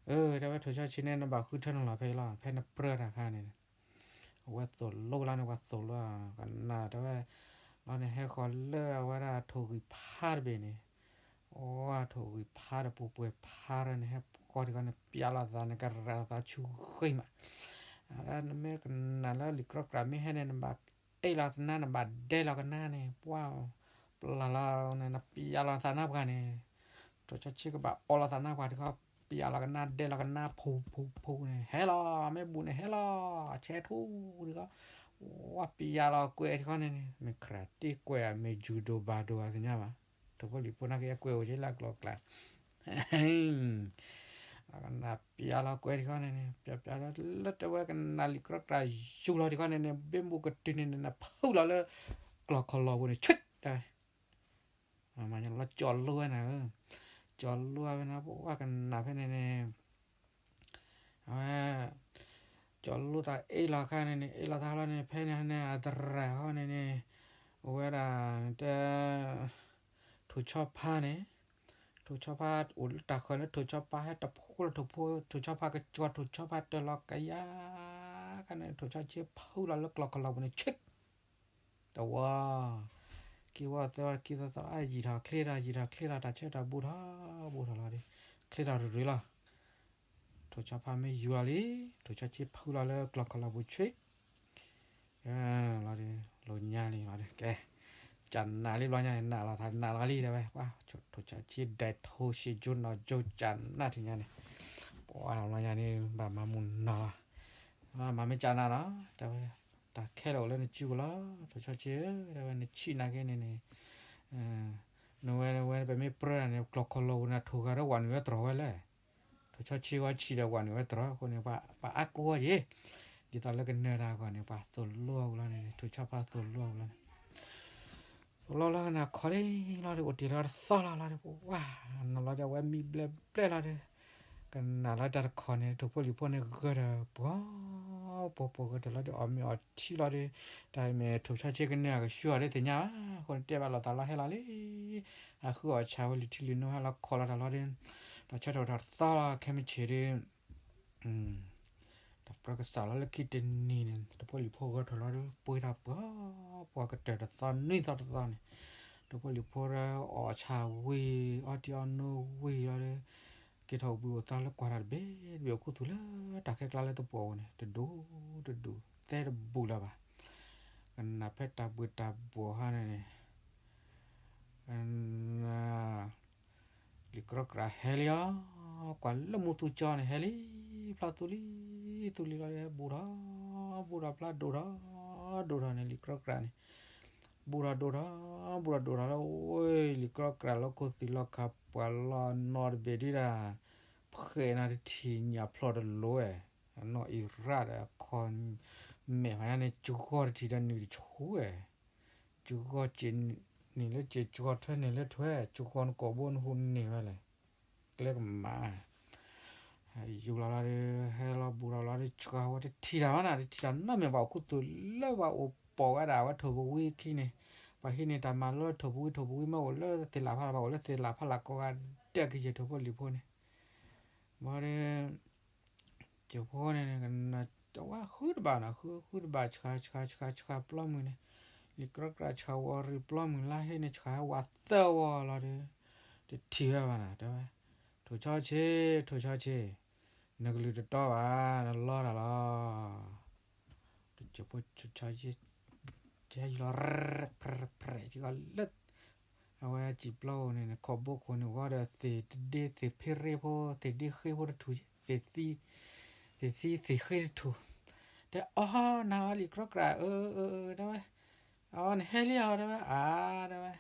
အၢ တဲဝဲထိၣ်ဆီဆ့န့ၣ် နဘၣ်ဃုထၢနုာ်လီၤဖဲအံၤလီၤ ဖဲနပြၢတၢ်ခါန့ၣ်, အဝဲသိၣ်လိလီၤန့ၣ် ပှၤသိၣ်လိ ကနၣ်တဲဝဲ, လီၤန့ၣ်ဟဲဃီၤလၢအဝဲဒၣ်ထိၣ်ဂံၢ်ဖါတဘ့ၣ်န့ၣ်, အဝဲထိၣ်ဂံၢ်ဖါတပူၤပှဲၤဖါရၢန့ၣ် ဟဲဃီၤထံဃီန့ၣ် ပျးလီၤသးန့ၣ် ကရၤလီၤသးဆူဃံမး နမ့ၢ်ကနၣ်လၢလံာ်ကြီကြာ်မ့ၢ်ဟဲန့ၣ် နဘၣ်အ့ၣ်လီၤကနါ နဘၣ်ဒဲလီၤကနါန့ၣ် ပှၤ ပျၢ်လီၤန့ၣ် နပျးလီၤသးနါပှၢ်န့ၣ်, ထိၣ်ဆီဆ့ကဘၣ်အီလီၤသးနါပှၢ်တခီ, ပျးလီၤကနါ ဒဲလီၤကနါ ဖူဖူဖူန့ၣ် ဟဲလီၤ မ့ၢ်ဘူးန့ၣ် ဟဲလီၤ ဆဲးထူတခီ, ဝဲပျးလီၤကွဲးတခီန့ၣ်န့ၣ် မ့ၢ်ခရၤတံၢ်ကွဲးဧါ မ့ၢ်ယူၤဒိၣ်ဘၣ်ဒိၣ်ဧါ သ့ၣ်ညါဘၣ်, ထိၣ်ဖိလံၣ်ဖိနာ်က့ အကွဲးအိၣ်က့ၤလၢအကျိၤအကျဲ ကနၣ်ပျးလီၤကွဲးတခီန့ၣ်န့ၣ် ပျးပျးလီၤလၢတဝဲကနၣ်လံာ်ကြီကြာ်ယူၤလီၤတခီန့ၣ်န့ၣ် ဘ့ၣ်မူကတုၤန့ၣ်န့ၣ် နဖုလီၤလၢကျီၢ်ခီၣ်လီၢ်ပူၤန့ၣ် ဆူၣ်တဝဲ, မၤလီၤကၠီၣ်လိဝဲနၤဧၢ, ကၠီၣ်လိဝဲနၤ ပဝဲကနၣ်ဖဲန့ၣ်န့ၣ် အဝဲ ကၠီၣ်လိသးအ့ၣ်လီၤခါန့ၣ်န့ၣ် အ့ၣ်လီၤသးလီၤန့ၣ် ဖဲန့ၣ်န့ၣ် အသရၣ်ဟီန့ၣ်န့ၣ် အိၣ်ဝဲဒၣ် တဲ ထိၣ်ဆီဖါန့ၣ်, ထိၣ်ဆီဖါအိၣ်လၢတၢ်ဃၢၤလၢထိၣ်ဆီဖါ ဟဲတဖိလၢထိၣ်ဖိ ထိၣ်ဆီဖါကကွၢ် ထိၣ်ဆီဖါတၢၢ်လီၤကယၤခါန့ၣ် ထိၣ်ဆီဆ့ဖုလီၤလၢကျီၢ်ခီၣ်လီၢ်ပူၤန့ၣ် ဆ့ တဝီ ခံဝီသၢဝီခံသီသီ အယံာ်ထီၣ်ချ့ထီၣ် ယံာ်ထီၣ်ချ့ထီၣ် တၢ်ဆၢတၢ်ဘူးထီၣ်ဘူးထီၣ်လီၤဒီး ချ့ထီၣ်ရူၤရူၤလီၤ. ထိၣ်ဆီဖါမ့ၢ်ယူၤလီၤလံ ထိၣ်ဆီဆ့ဖုလီၤလၢကျီၢ်ခီၣ်လီၢ်ပူၤဆ့ လီၤဒီး လိာ်ညါလံလီၤဒီး ကဲ ကနၣ်လံဘျီညါန့ၣ် နၢ်လီၤသးနၢ်လီၤလံတဲဝဲ ပှၤ ထိၣ်ဆီဆ့ဒဲးထိၣ်ဆ့ကၠိနီၢ်ကၠိ ကနၣ်ထံၣ်ညါန့ၣ် ပှၤဘျီညါန့ၣ် ဘၣ်မၤမူနီၢ်လီၤ မၤမ့ၢ်ကနၣ်နီၤ တဲဝဲ တၢ်ခဲလၢာ်အိၣ်လၢနစုပူၤလီၤ ထိၣ်ဆီဆ့ဧၢ တဲဝဲ နဆံးနာ်က့န့ၣ်န့ၣ် နဝဲနဝဲပမ့ၢ်ပြၢတၢ်န့ၣ် ကျီၢ်ခီၣ်လီၢ်ပူၤန့ၣ် ထိၣ်ဂၤဒီးဝးနုာ်ဝဲတြီၤဝဲလဲၣ် ထိၣ်ဆီဆ့ဝဲဆံးဒီးဝးနုာ်ဝဲတြီၤအဃိန့ၣ် ပှၤအါကိးဝဲက့ၤ ဒ်သိးလၢကနၢၤတၢ်အဂီၢ်န့ၣ် ပှၤသိၣ်လိအီၤလီၤန့ၣ် ထိၣ်ဆီဖါသိၣ်လိအီၤလီၤန့ၣ် သိၣ်လိလီၤကနၣ်ခီလံလီၤဒီး အိၣ်တ့ၢ်လီၤတသီလီၤလီၤဒီး ပဝဲ နီၤလီၤဒီး အဝဲမံဘျဲၣ်ဘျဲၣ်လီၤဒီး ကနၣ်လီၤတၢ်တခီန့ၣ် ထိၣ်ဖိလံၣ်ဖိန့ၣ် ဂၢၢ်ဒီးပှၤ ပှၤပှၤဂၢၢ်တၢ်လီၤဒီး အီၣ်မ့ၤအီၣ်ထံလီၤဒီး တၢ်မ့ၢ်ထိၣ်ဆီဆ့ကနၢၤအကဆူအီၤဒီးသ့ၣ်ညါဘၣ် အဃိန့ၣ် တဲဘၣ်လိာ်သးလီၤဟဲလီၤလံ ဟးဃုအီၣ်ဆၣ်ဝဲလံာ်ထံလံာ်နိဟဲလီၤခီလီၤတၢ်လီၤဒီး တၢ်ဆၢထီၣ်တၢ်တသီလီၤ ခဲမုၢ်ဆ့ၣ်ဒီး တၢ်ပြၢကစၢ်လီၤလၢခံတနံၤန့ၣ် ထိၣ်ဖိလံၣ်ဖိဂၢၢ်ထီၣ်လီၤဒီး ပှ့ၤတၢ်ပှၤ ပှၤကတၢၢ်တသီနွံသီတသီန့ၣ် ထိၣ်ဖိလံၣ်ဖိဒီးအီၣ်ဆၣ်ဝံၤ အီထံအီနိဝံၤလီၤဒီး က့ၤထီၣ်အိၣ်ဘှံးအိၣ်သါလၢကွၢ်တၢ်တဘ့ၣ်တဘ့ၣ်အိၣ်ခူသူၣ်လၢတၢ်ခဲကျါလၢတပှီၢ်အပူၤန့ၣ် တဒူၣ်တဒူၣ်သဲတဘူးလၢၤဘၣ်. ကနၣ်ဖဲတၢ်ဘှံးတၢ်ဘှီၣ်ဟါန့ၣ်န့ၣ် လံာ်ကြီကြးဟဲလံအီၤ, ကွၢ်လၢမူသူကၠီန့ၣ် ဟဲလံ, ဖျီသူလံ, သူလံလီၤဒီး ဟဲဘူးထီၣ်, ဘူးထီၣ်ဖျါဒိၣ်ထီၣ်, ဒိၣ်ထီၣ်န့ၣ် လံာ်ကြီကြးန့ၣ် ဘူးထီၣ်ဒိၣ်ထီၣ်, ဘူးထီၣ်ဒိၣ်ထီၣ်လီၤ. အိ လံာ်ကြီကြးလီၤခိၣ်သံၣ်လီၤခၣ်ပှၤလီၤနီတဘ့ၣ်ဒုဒၣ်, ဖှဲးနၤတထံၣ်ညၣ်ဖျီၣ်တလိၤဝဲ, အနီၢ်အံၤရၣ်ဒီးအခီ မဲာ်ဖးညါန့ၣ် ကၠူဂီၢ်တထံၣ်ဒီးနုာ်တဆူဝဲ, ကၠူဂီၢ်စ့ၢ်နုာ်လၢစ့ၢ် ကၠူဂီၢ်ထွဲနုာ်လၢထွဲ, ကၠူဂီၢ်နကိာ်ဘိနဟူးန့ၢ်ဝဲလဲၣ်, ကျဲကမး ယူၤလီၤလီၤဒီး ဟဲလီၤဘူးထီၣ်လီၤဒီး ဆှးဝဲတထံၣ်တၢ်ဘၣ်နၤ, တထံၣ်တၢ်နီတမံၤဘၣ်. အိၣ်ခူသူၣ်လၢပှၤအိၣ်ပိာ်ဝဲဒၣ်ဝဲထိၣ်ပဝံခံန့ၣ်, ပှၤဟံးန့ၢ်တၢ်မၤလိလၢထိၣ်ပဝံ, ထိၣ်ပဝံမ့ၢ်အိၣ်လၢသ့ၣ်လၣ်ဖးလၢ်, ပှၤအိၣ်လၢသ့ၣ်လၣ်ဖးလၢ်ကိးဂၤဒဲးကယဲၢ်ထိၣ်ဖိလံၤဖိန့ၣ်, ဘၣ်ဒီး ကၠိဖိန့ၣ် ကနၣ်ဝဲဃုတဘၣ်နၤ, ဃုဃုတဘၣ် ဆှးဆှးဆှးဆှးပျီမုၢ်န့ၣ်, လံာ်ကြီကြးဆှးဝီၤရံၣ်ပျီမုၢ်လါဟ့န့ၣ် ဆှးဝးသၢဝီၤလီၤဒီး တထံၣ်ဝဲဘၣ်နၤ တဲဝဲ, ထိၣ်ဆီဆ့, ထိၣ်ဆီဆ့, နကလုၢ်တတီဘၣ်, နလီတၢ်လီၤ. ကၠိဖိ ထိၣ်ဆီဆ့ ကယူၤလီၤ ဖြဲးဖြဲး လၢ အဝဲစံာ်ပျီဧိၤန့ၣ် ခိးဘိခိၣ်န့ၣ် ဂီၤဒီး သ့ၣ်တဒ့ သ့ၣ်ဖ့ရ့ဖိ သ့ၣ်ဒ့ဃ့ဖိတထူၣ်, သ့ၣ်သံ သ့ၣ်ဃ့တထူၣ်, တဲအီၤ နၤအီၤ လံာ်ကြီကြးဧၢ, တဲဝဲ, အီၤ နဟဲလံအီၤ တဲဝဲ, အါ တဲဝဲ,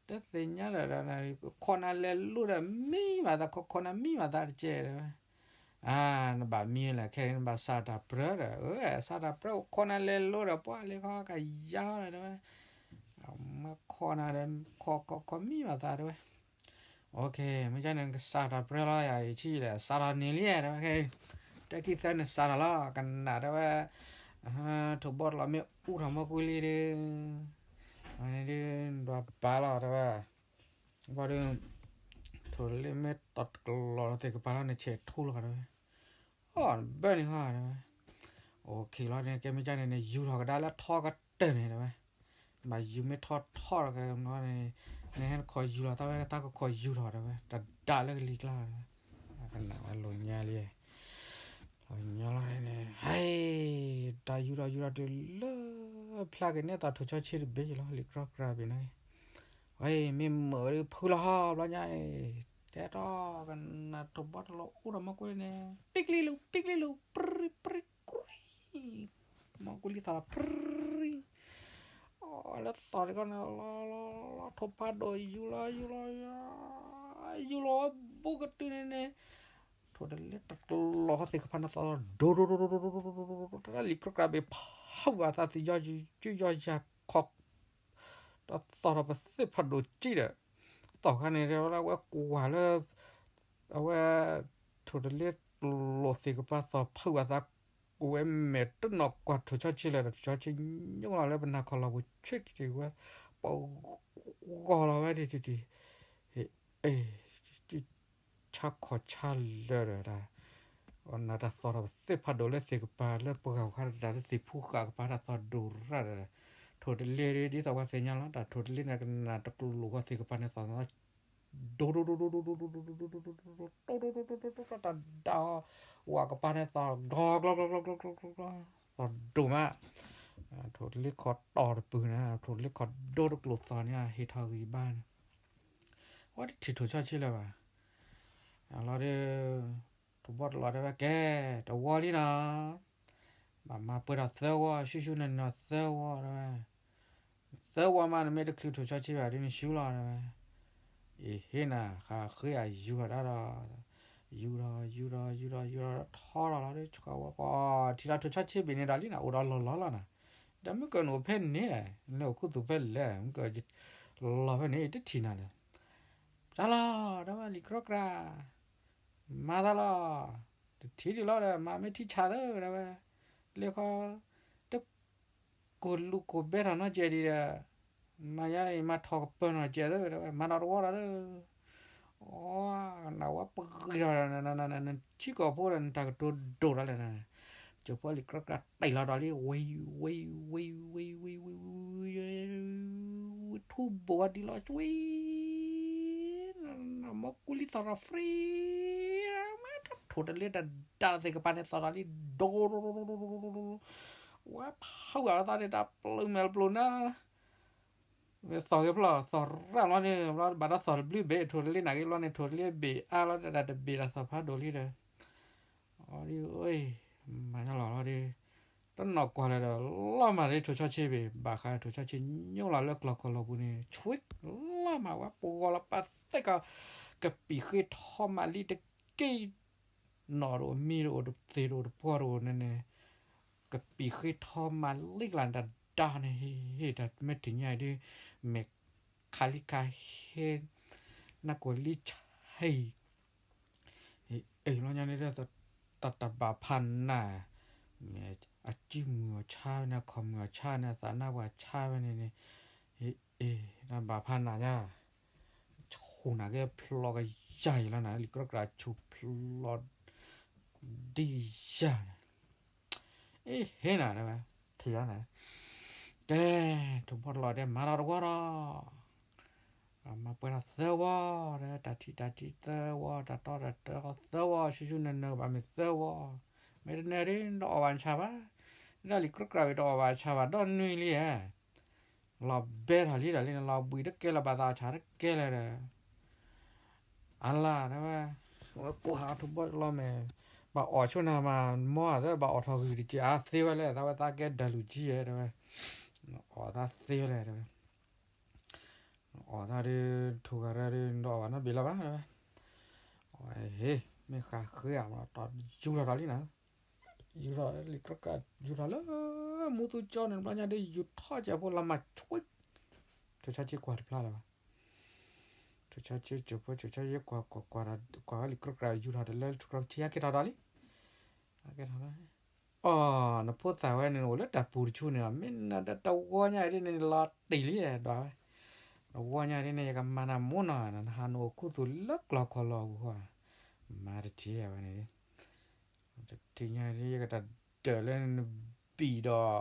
တသ့ၣ်ညါဒီး ခိးနၤလဲၤလိၤဒီး မံဘၣ်သး ခိးခိးနၤမံဘၣ်သးတကဲး တဲဝဲ. အါ နဘၣ်မံလဲၣ် ခဲအံၤ နဘၣ်စးတၢ်ပြၢဒီး, အၢ စးတၢ်ပြၢ ခိးနၤလဲၤလိၤဒီး ပှၤလဲၤခီကယါဒီး တဲဝဲ, မ့ၢ်ခိးနၤဒီး ခိးခိးခိးမံဘၣ်သး တဲဝဲ. မ့ၢ်ကန့ၣ် နကစးတၢ်ပြၢလီၤ ယၤအံၤဆံးဒီး စးထီၣ်န့ၢ်လံ တဲဝဲ, တၢ်ခံသၢန့ၣ်စးထီၣ်လီၤ ကနၣ် တဲဝဲ, ထိၣ်ဘီတလီၤမ့ၢ်အူထီၣ်မီၢ်ကွံလံဒီး အန့ၣ်ဒုး နဒွးဘၣ်လီၤ တဲဝဲ. ဘၣ်ဒီး ထိၣ်တလ့မ့ၢ်တီၢ်တကလီၢ်လီၤသ့ၣ်ကပၤလီၤန့ၣ် ဆဲးထူလီၤ တဲဝဲ, အီၣ် နဘၢန့ၣ်ဃီ တဲဝဲ. အိၣ်ခ့လီၤန့ၣ် ကဲမ့ၢ်ကန့ၣ်န့ၣ် ယူၤထီၣ်ကဒါလၢထီကတၢၢ်န့ၣ် တဲဝဲ, ဘၣ်ယူၤမ့ၢ်ထီထီၣ်ကဲမ့ၢ်န့ၣ် နဟဲနခိးယူၤလီၤသးဝဲ တၢ်ကခိးယူၤထီၣ် တဲဝဲ, တဒါလၢကလံၤကျါ တဲဝဲ. ကနၣ်ဝဲလီၤညါလံ လီၤညါလီၤန့ၣ် ဟဲ တၢ်ယူၤထီၣ်ယူၤထီၣ်တုၤလၢ ဖျါက့ၤန့ၢ်သးထိၣ်ဆီဆ့တဘ့ၣ်လီၤ လံာ်ကြီကြးဘ့ၣ်န့ၣ်, ဝဲ မ့ၢ်မုာ်ဝဲဒုးဖုလီၤဟီ ဘျီညါအံၤ, တဲထီၣ်ကနၣ်ထိၣ်ဘီတလီၤအိၣ်ဒီးမီၢ်ကွံန့ၣ် ပံကလံလူၤ ပံကလံလူၤ ပြံ ပြံ ကွံ မီၢ်ကွံလံသီၣ်လီၤ ပြံ လၢသီၣ်တခီန့ၣ် လီၤလီၤလီၤ ထိၣ်ဖးဒိၣ်ယူၤလီၤယူၤလီၤ ယူၤလီၤဘူးကတုၤန့ၣ်န့ၣ် ထိၣ်တလ့တကလီၢ်ဃီသ့ၣ်ကဖၣ်န့ၣ်သီၣ် ဒိၣ်ဒိၣ်ဒိၣ်ဒိၣ် လံာ်ကြီကြးဘ့ၣ်ဖးဝဲအသးသံ ယီၤယံၤယီၤယၤခီ ဒီးသီၣ်ထီၣ်ပသ့ၣ်ဖးဒိၣ်ကံဒီး သီၣ်ခါန့ၣ် ဝဲကွၢ်လၢ အဝဲ ထိၣ်တလ့တကလီၢ်သ့ၣ်ကဖၣ်သီၣ်ဖးဝဲအသး ဝဲမဲာ်တနီၤကွၢ်ထိၣ်ဆီဆ့လၢာ်ဒီး ထိၣ်ဆီဆ့ညိလီၤလၢပနၢ်ခီၣ်လီၤပူၤ ဆ့က့ၤဝဲ ပဂီၢ်လီၤဝဲဒ်ဒ်ဒ် ဆါခီၣ်ဆါလၢာ်ဒီး အနၢ်တၢ်သီၣ်ထီၣ်ပသ့ၣ်ဖးဒိၣ်လၢသ့ၣ်ကပၤလၢပှၤဂၤခါတၢ်သ့ၣ်ဖူဃာ်ကပၤတၢ်သီၣ်ဒိၣ်ရၣ်ဒီး ထိၣ်တလ့ဒ်သိးပှၤသ့ၣ်ညါလီၤ တၢ်ထိၣ်တလ့န့ၣ်ကနၣ်တကလီၢ်ဃီသ့ၣ်ကပၤန့ၣ်သီၣ် ဒိၣ်ဒိၣ်ဒိၣ်ဒိၣ် တၢ်ဒၣ်ဝဲကပၤန့ၣ်သီၣ် ကျီကျီကျီကျီကျီကျီ သီၣ်ဒိၣ်မး ထိၣ်တလ့ခီတီၢ်တပုၢ်န့ၣ် ထိၣ်တလ့ခီဒိတကျိၤသီၣ်န့ၣ် ဟ့ၣ်ထီၣ်ဂံၢ်ဘါန့ၣ် အဝဲတထံၣ်ထိၣ်ဆီဆ့လၢၤဘၣ်. လီၤဒီး ထိၣ်ဘီတလီၤတဲဝဲ ကဲ တဝီလံနီၤ ဘၣ်မၤပှဲၤထီၣ်သၢဝီ ဆူၣ်ဆူၣ်န့ၣ်နီၤသၢဝီတဲဝဲ သၢဝီမး နမ့ၢ်တချုးထိၣ်ဆီဆ့ဘၣ်ဒ်န့ၣ်ဆူလီၤတဲဝဲ. အ့ဟ့ၣ်နၤ ဃးဃ့အယူၤထီၣ်ဒၣ်ဒီး ယူၤထီၣ် ယူၤထီၣ် ယူၤထီၣ် ယူၤထီၣ် ထီထီၣ်လီၤဒီး ဆှီဝဲဃီ ထံၣ်လီၤထိၣ်ဆီဆ့ဘ့ၣ်န့ၣ်ဒီးလံနၤ အိၣ်ဒီးလီၤလီၤလီၤနၤ ဒီးမုၢ်ကၢၢ်နအိၣ်ဖဲန့ၣ် နအိၣ်ခူသူၣ်ဖဲလဲၣ် မုၢ်ကၢၢ်လီၤဖဲန့ၣ် တထံၣ်နၤလဲၣ် ကၢ်လီၤ တဲဝဲ လံာ်ကြီကြး မၤသးလီၤ တထံၣ်ဒံးလီၤဒီး မၤမ့ၢ်ထံဆးသၢတဲဝဲ လၢခီ တ ကိၢ်လူၤကိၢ်ဘဲထီၣ်နီတစဲးဒံးဒီး မၤယါအံၤ မၤထီၣ်ကပၢၤနီတစဲးသၢတဲဝဲ မၤဒီးတဝီဒီးသၢ အီ နဝဲပဂံၢ်ထီၣ်ဒီး နဆံကီၢ်ဖိဒီး နတၢ်ကတိၤဒိၣ်ဒၣ်လဲာ်နၤ ကၠိဖိလံာ်ကြီကြးတံၢ်လီၤဒီးလံ ဝံၤ ဝံၤ ဝံၤ ဝံၤ ဝံၤ ဝံၤ ထူဘိၣ်ဝဲဒံးလီၤ စွံ မီၢ်ကူလံသီၣ်ထီၣ် ဖြံ ထိၣ်တလ့တဒါသ့ၣ်ကပၤန့ၣ် သီၣ်တၢ်လံ ဒိ ဝဲဖးဝဲလီၤသးန့ၣ် တၢ်ပျုၤမဲာ်ပျုၤနါ မ့ၢ်သီၣ်ဂ့ၤဖျီၣ် သီၣ်ရၣ်လီၤန့ၣ် ဘၣ်ဒီးသီၣ်တဘျုးဘ့ၣ် ထိၣ်တလ့နာ်က့လီၤန့ၣ် ထိၣ်တလ့ဘ့ၣ်အါလီၤ တၢ်တဘ့ၣ်တၢ်သီၣ်ဖးဒိၣ်လံဒီး အီၤဒ်အံၤ မၤညါလီၤလီၤဒီး တနီၢ်ကွၢ်လၢၤဒီး လီၤမၢ်လၢထိၣ်ဆီဆ့ဘ့ၣ် ဘၣ်ဃးထိၣ်ဆီဆ့ညိလီၤလၢကျီၢ်ကီၢ်လီၢ်ပူၤန့ၣ် ဆွံ လီၤမၢ်ဝဲ ပဂီၤလီၤပာ်သ့ၣ်ကီး ကပံာ်ဃ့ထီမးလံတက့ၢ် နီၢ်တအိၣ်မံၤတအိၣ်တသ့ၣ်တအိၣ်တပှီၢ်တအိၣ်န့ၣ်န့ၣ် ကပံာ်ဃ့ထီမးလံကလၢ်တဒါန့ၣ် ဟ့ၣ် တၢ်မ့ၢ်တနံၤညါအံၤဒ် မ့ၢ်ခးလံခးဟ့ နၢ်ကိၣ်လံဆံး အ့ၣ် လီၤညါန့ၣ် တၢ်တဘၣ်ဖးနး မ့ၢ်အစုမုၢ်အီၤဆါဝဲန့ၣ် အခီၣ်မုၢ်အီၤဆါန့ၣ် အသးနါပှၤဆါဝဲန့ၣ်န့ၣ် အ့ၣ် တၢ်ဘၣ်ဖးနးညါ ဆူၣ်နၤက့ဖျိကယၤအံၤလီၤနၤ လံာ်ကြီကြးဆူၣ်ဖျိ ဒ်ယၤန့ၣ် အ့ၣ် ဟ့ၣ်နၤတဲဝဲ ထံၣ်ယၤန့ၣ် တဲ ထိၣ်ဘီတလီၤတဲ မၤဒီးတဝီဒီး မၤပှဲၤထီၣ်သၢဝီ ဒီးတၢ်ထံၣ်တၢ်ထံၣ်သၢဝီ တၢ်တီတၢ်တီသၢဝီ ဆူၣ်ဆူၣ်နၢၤနၢၤကဘၣ်မ့ၢ်သၢဝီ မ့ၢ်တနၢၤဒ် တအီၣ်ဘၣ်ဆၣ်ဘၣ် ဒ်လံာ်ကြီကြးဝံၤတအီၣ်ဘၣ်ဆၣ်ဘၣ် ဒီးနွံလံဧါ လီၤဘဲထီၣ်လံဒီးလံ လီၤဘှံးတကဲလၢၤဘၣ်သးဆၣ်တကဲလၢၤဒီး အလါတဲဝဲ ဝဲကိးဟးထိၣ်ဘီတလီၤမဲာ် ဘၣ်အီၣ်ဆိနၤမး မီၢ်သၢဘၣ်အီၣ်ထီၣ်ဂုၢ်တက့ၢ် အါသ့ဝဲလဲၣ် သးဝဲသးကဲဒၢးလူၢ်ကံဧါတဲဝဲ အီၣ်သးသ့ဝဲလဲၣ်တဲဝဲ အီၣ်သးဒ် ထိၣ်ဂၤရၢဒ် နတအီၣ်ဘၣ်နီတဘ့ၣ်လၢၤဘၣ်တဲဝဲ အဝဲဟ့ၣ် မ့ၢ်ဃးဃ့အီၤမး တီယူၤထီၣ်ဒီးလံနၤ ယူၤထီၣ်လံာ်ကြီကြး ယူၤထီၣ်လၢ မူသူကၠီန့ၣ် ဘျီညါဒ်ယူၤထီၣ်ကဲးဖိလီၤမၢ်ဆွံ ထိၣ်ဆီဆ့ကွၢ်တဖျါလၢၤဘၣ် ထိၣ်ဆီဆ့ ကိၣ်ဖိ ထိၣ်ဆီဆ့ ကွၢ်ကွၢ်ကွၢ် ကွၢ်ဝဲလံာ်ကြီကြး ယူၤထီၣ်တလၢ ထိၣ်ကြီဆ့ဟဲက့ၤထီၣ်ဒီးလံ ဟဲက့ၤထီၣ်လၢ အီၤ နဖိသၣ်ဝဲန့ၣ် အိၣ်လၢတၢ်ပူၤတဆူန့ၣ် မ့ၢ်နတဝီညါဒ်န့ၣ် လီၤတံၢ်လံဒီးဝဲ နဝီညါဒ်န့ၣ် ယကမၤနၤမူနီၤ နဟးနအိၣ်ခူသူၣ်လၢကျီၢ်ကီၢ်လီၢ်ပူၤဃီ မၤတထံၣ်ဝဲန့ၣ် တထံၣ်ညါဒ် ယကတၢ်ဒၢးလၢနဘံၣ်ဒီး သရၣ်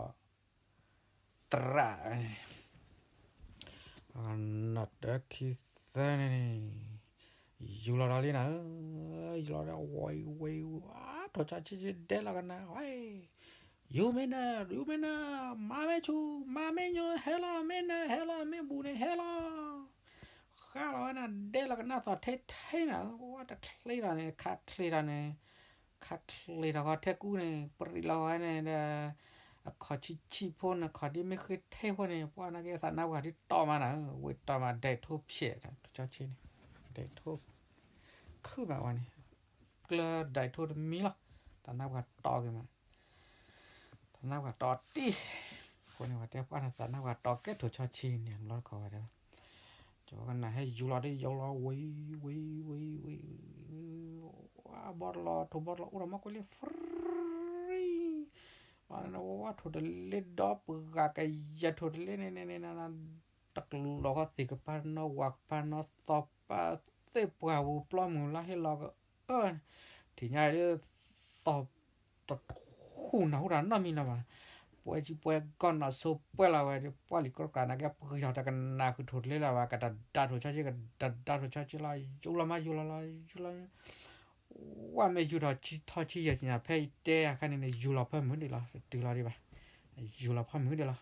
န့ၣ် နီၢ်တၢခံသၢန့ၣ်န့ၣ် ယူၤလီၤဒီးလံနၤဧၢ, ယူၤလီၤဒီး ဝံၤဝံၤဝံၤ ထိၣ်ဆီဆ့ဆ့ဒဲလီၤကနၣ်, ယူၤမ့ၢ်နၢၤ ယူၤမ့ၢ်နၢၤ, မၤမ့ၢ်ဆူၣ် မၤမ့ၢ်ညိ ဟဲလီၤ, မ့ၢ်နၢၤဟဲလီၤ, မ့ၢ်ဘူၣ်န့ၣ်ဟဲလီၤ, ဃါလီၤဝဲနၤ ဒဲလီၤကနၣ်သီၣ်ထဲထဲနၤဧၢ, ဝဲတချ့ထီၣ်န့ၣ် ခးချ့ထီၣ်န့ၣ် ခးချ့ထီၣ်ဃီထဲကူန့ၣ် ပရံးလီၤဝဲန့ၣ်ဒီး အခီၣ်ဆံးဆံးဖိန့ၣ် ခီၣ်ဒ်မ့ၢ်ဃ့ထဲဖိန့ၣ် ပှၤနာ်က့သးနါပှၢ်ဒ်တီမးနၤဧၢ, ဝ့ၢ်တီမး ဒဲးထိဖျဲး ထိၣ်ဆီဆ့န့ၣ် ဒဲးထိ ခုၣ်ဘၣ်ဝဲန့ၣ် ကျၢၤဒဲးထိတမံၤလီၤ, သးနါပှၢ်တီက့ၤမး သးနါပှၢ်တီတံၢ်, အဃိန့ၣ် ပှၤတဲပှၢ်န့ၣ် သးနါပှၢ်တီကဲထိၣ်ဆီဆ့န့ၣ် လီၤတခီဝဲဒၣ်, ကၠီကနၣ်ဟဲယူၤလီၤဒ်ယူၤလီၤဝံၤဝံၤဝံၤဝံၤ, ဝါဘီတလီၤ ထိၣ်ဘီတလီၤအိၣ်ဒီးမီၢ်ကွ့လံ free, ဝါထိၣ်တလ့ဒီးပှၤကယဲၢ်ထိၣ်တလ့န့ၣ်န့ၣ်န့ၣ် တကလူးလီၤဃီသ့ၣ်ကပၤနီၤ ဝၣ်ကပၤနီၤ သီၣ်ပာ်သ့ၣ်ပှၢ်ပူၤ ပျီမုၢ်လါဟ့လီၤကအၢ, ထံၣ်ညါဒ် သီၣ်တထူၣ်နၢ်ဟူတၢ်နီတမံၤလၢၤဘၣ်, ပှဲၤကံပှဲၤကီၢ်နီၢ်ဆိပှဲၤလီၤဝဲဒီး ပှၢ်လံာ်ကြီကြးနာ်က့ ပှ့ၤထီၣ်တကနၣ်ဃုာ်ထိၣ်တလ့လၢၤဘၣ်, ကတဒါထိၣ်ဆီဆ့ ကတဒါထိၣ်ဆီဆ့လီၤ, ယူၤလီၤမး ယူၤလီၤလီၤ ယူၤလီၤ ဝဲမ့ၢ်ယူၤထီၣ်ထီဆံယဲၢ်ညါ ဖဲအံၤတဲအခါန့ၣ်န့ၣ် ယူၤလီၤဖၢမုၢ်ဒံးလီၤ, တတုၤလီၤဒံးဘၣ်, ယူၤလီၤဖၢမုၢ်ဒံးလီၤ,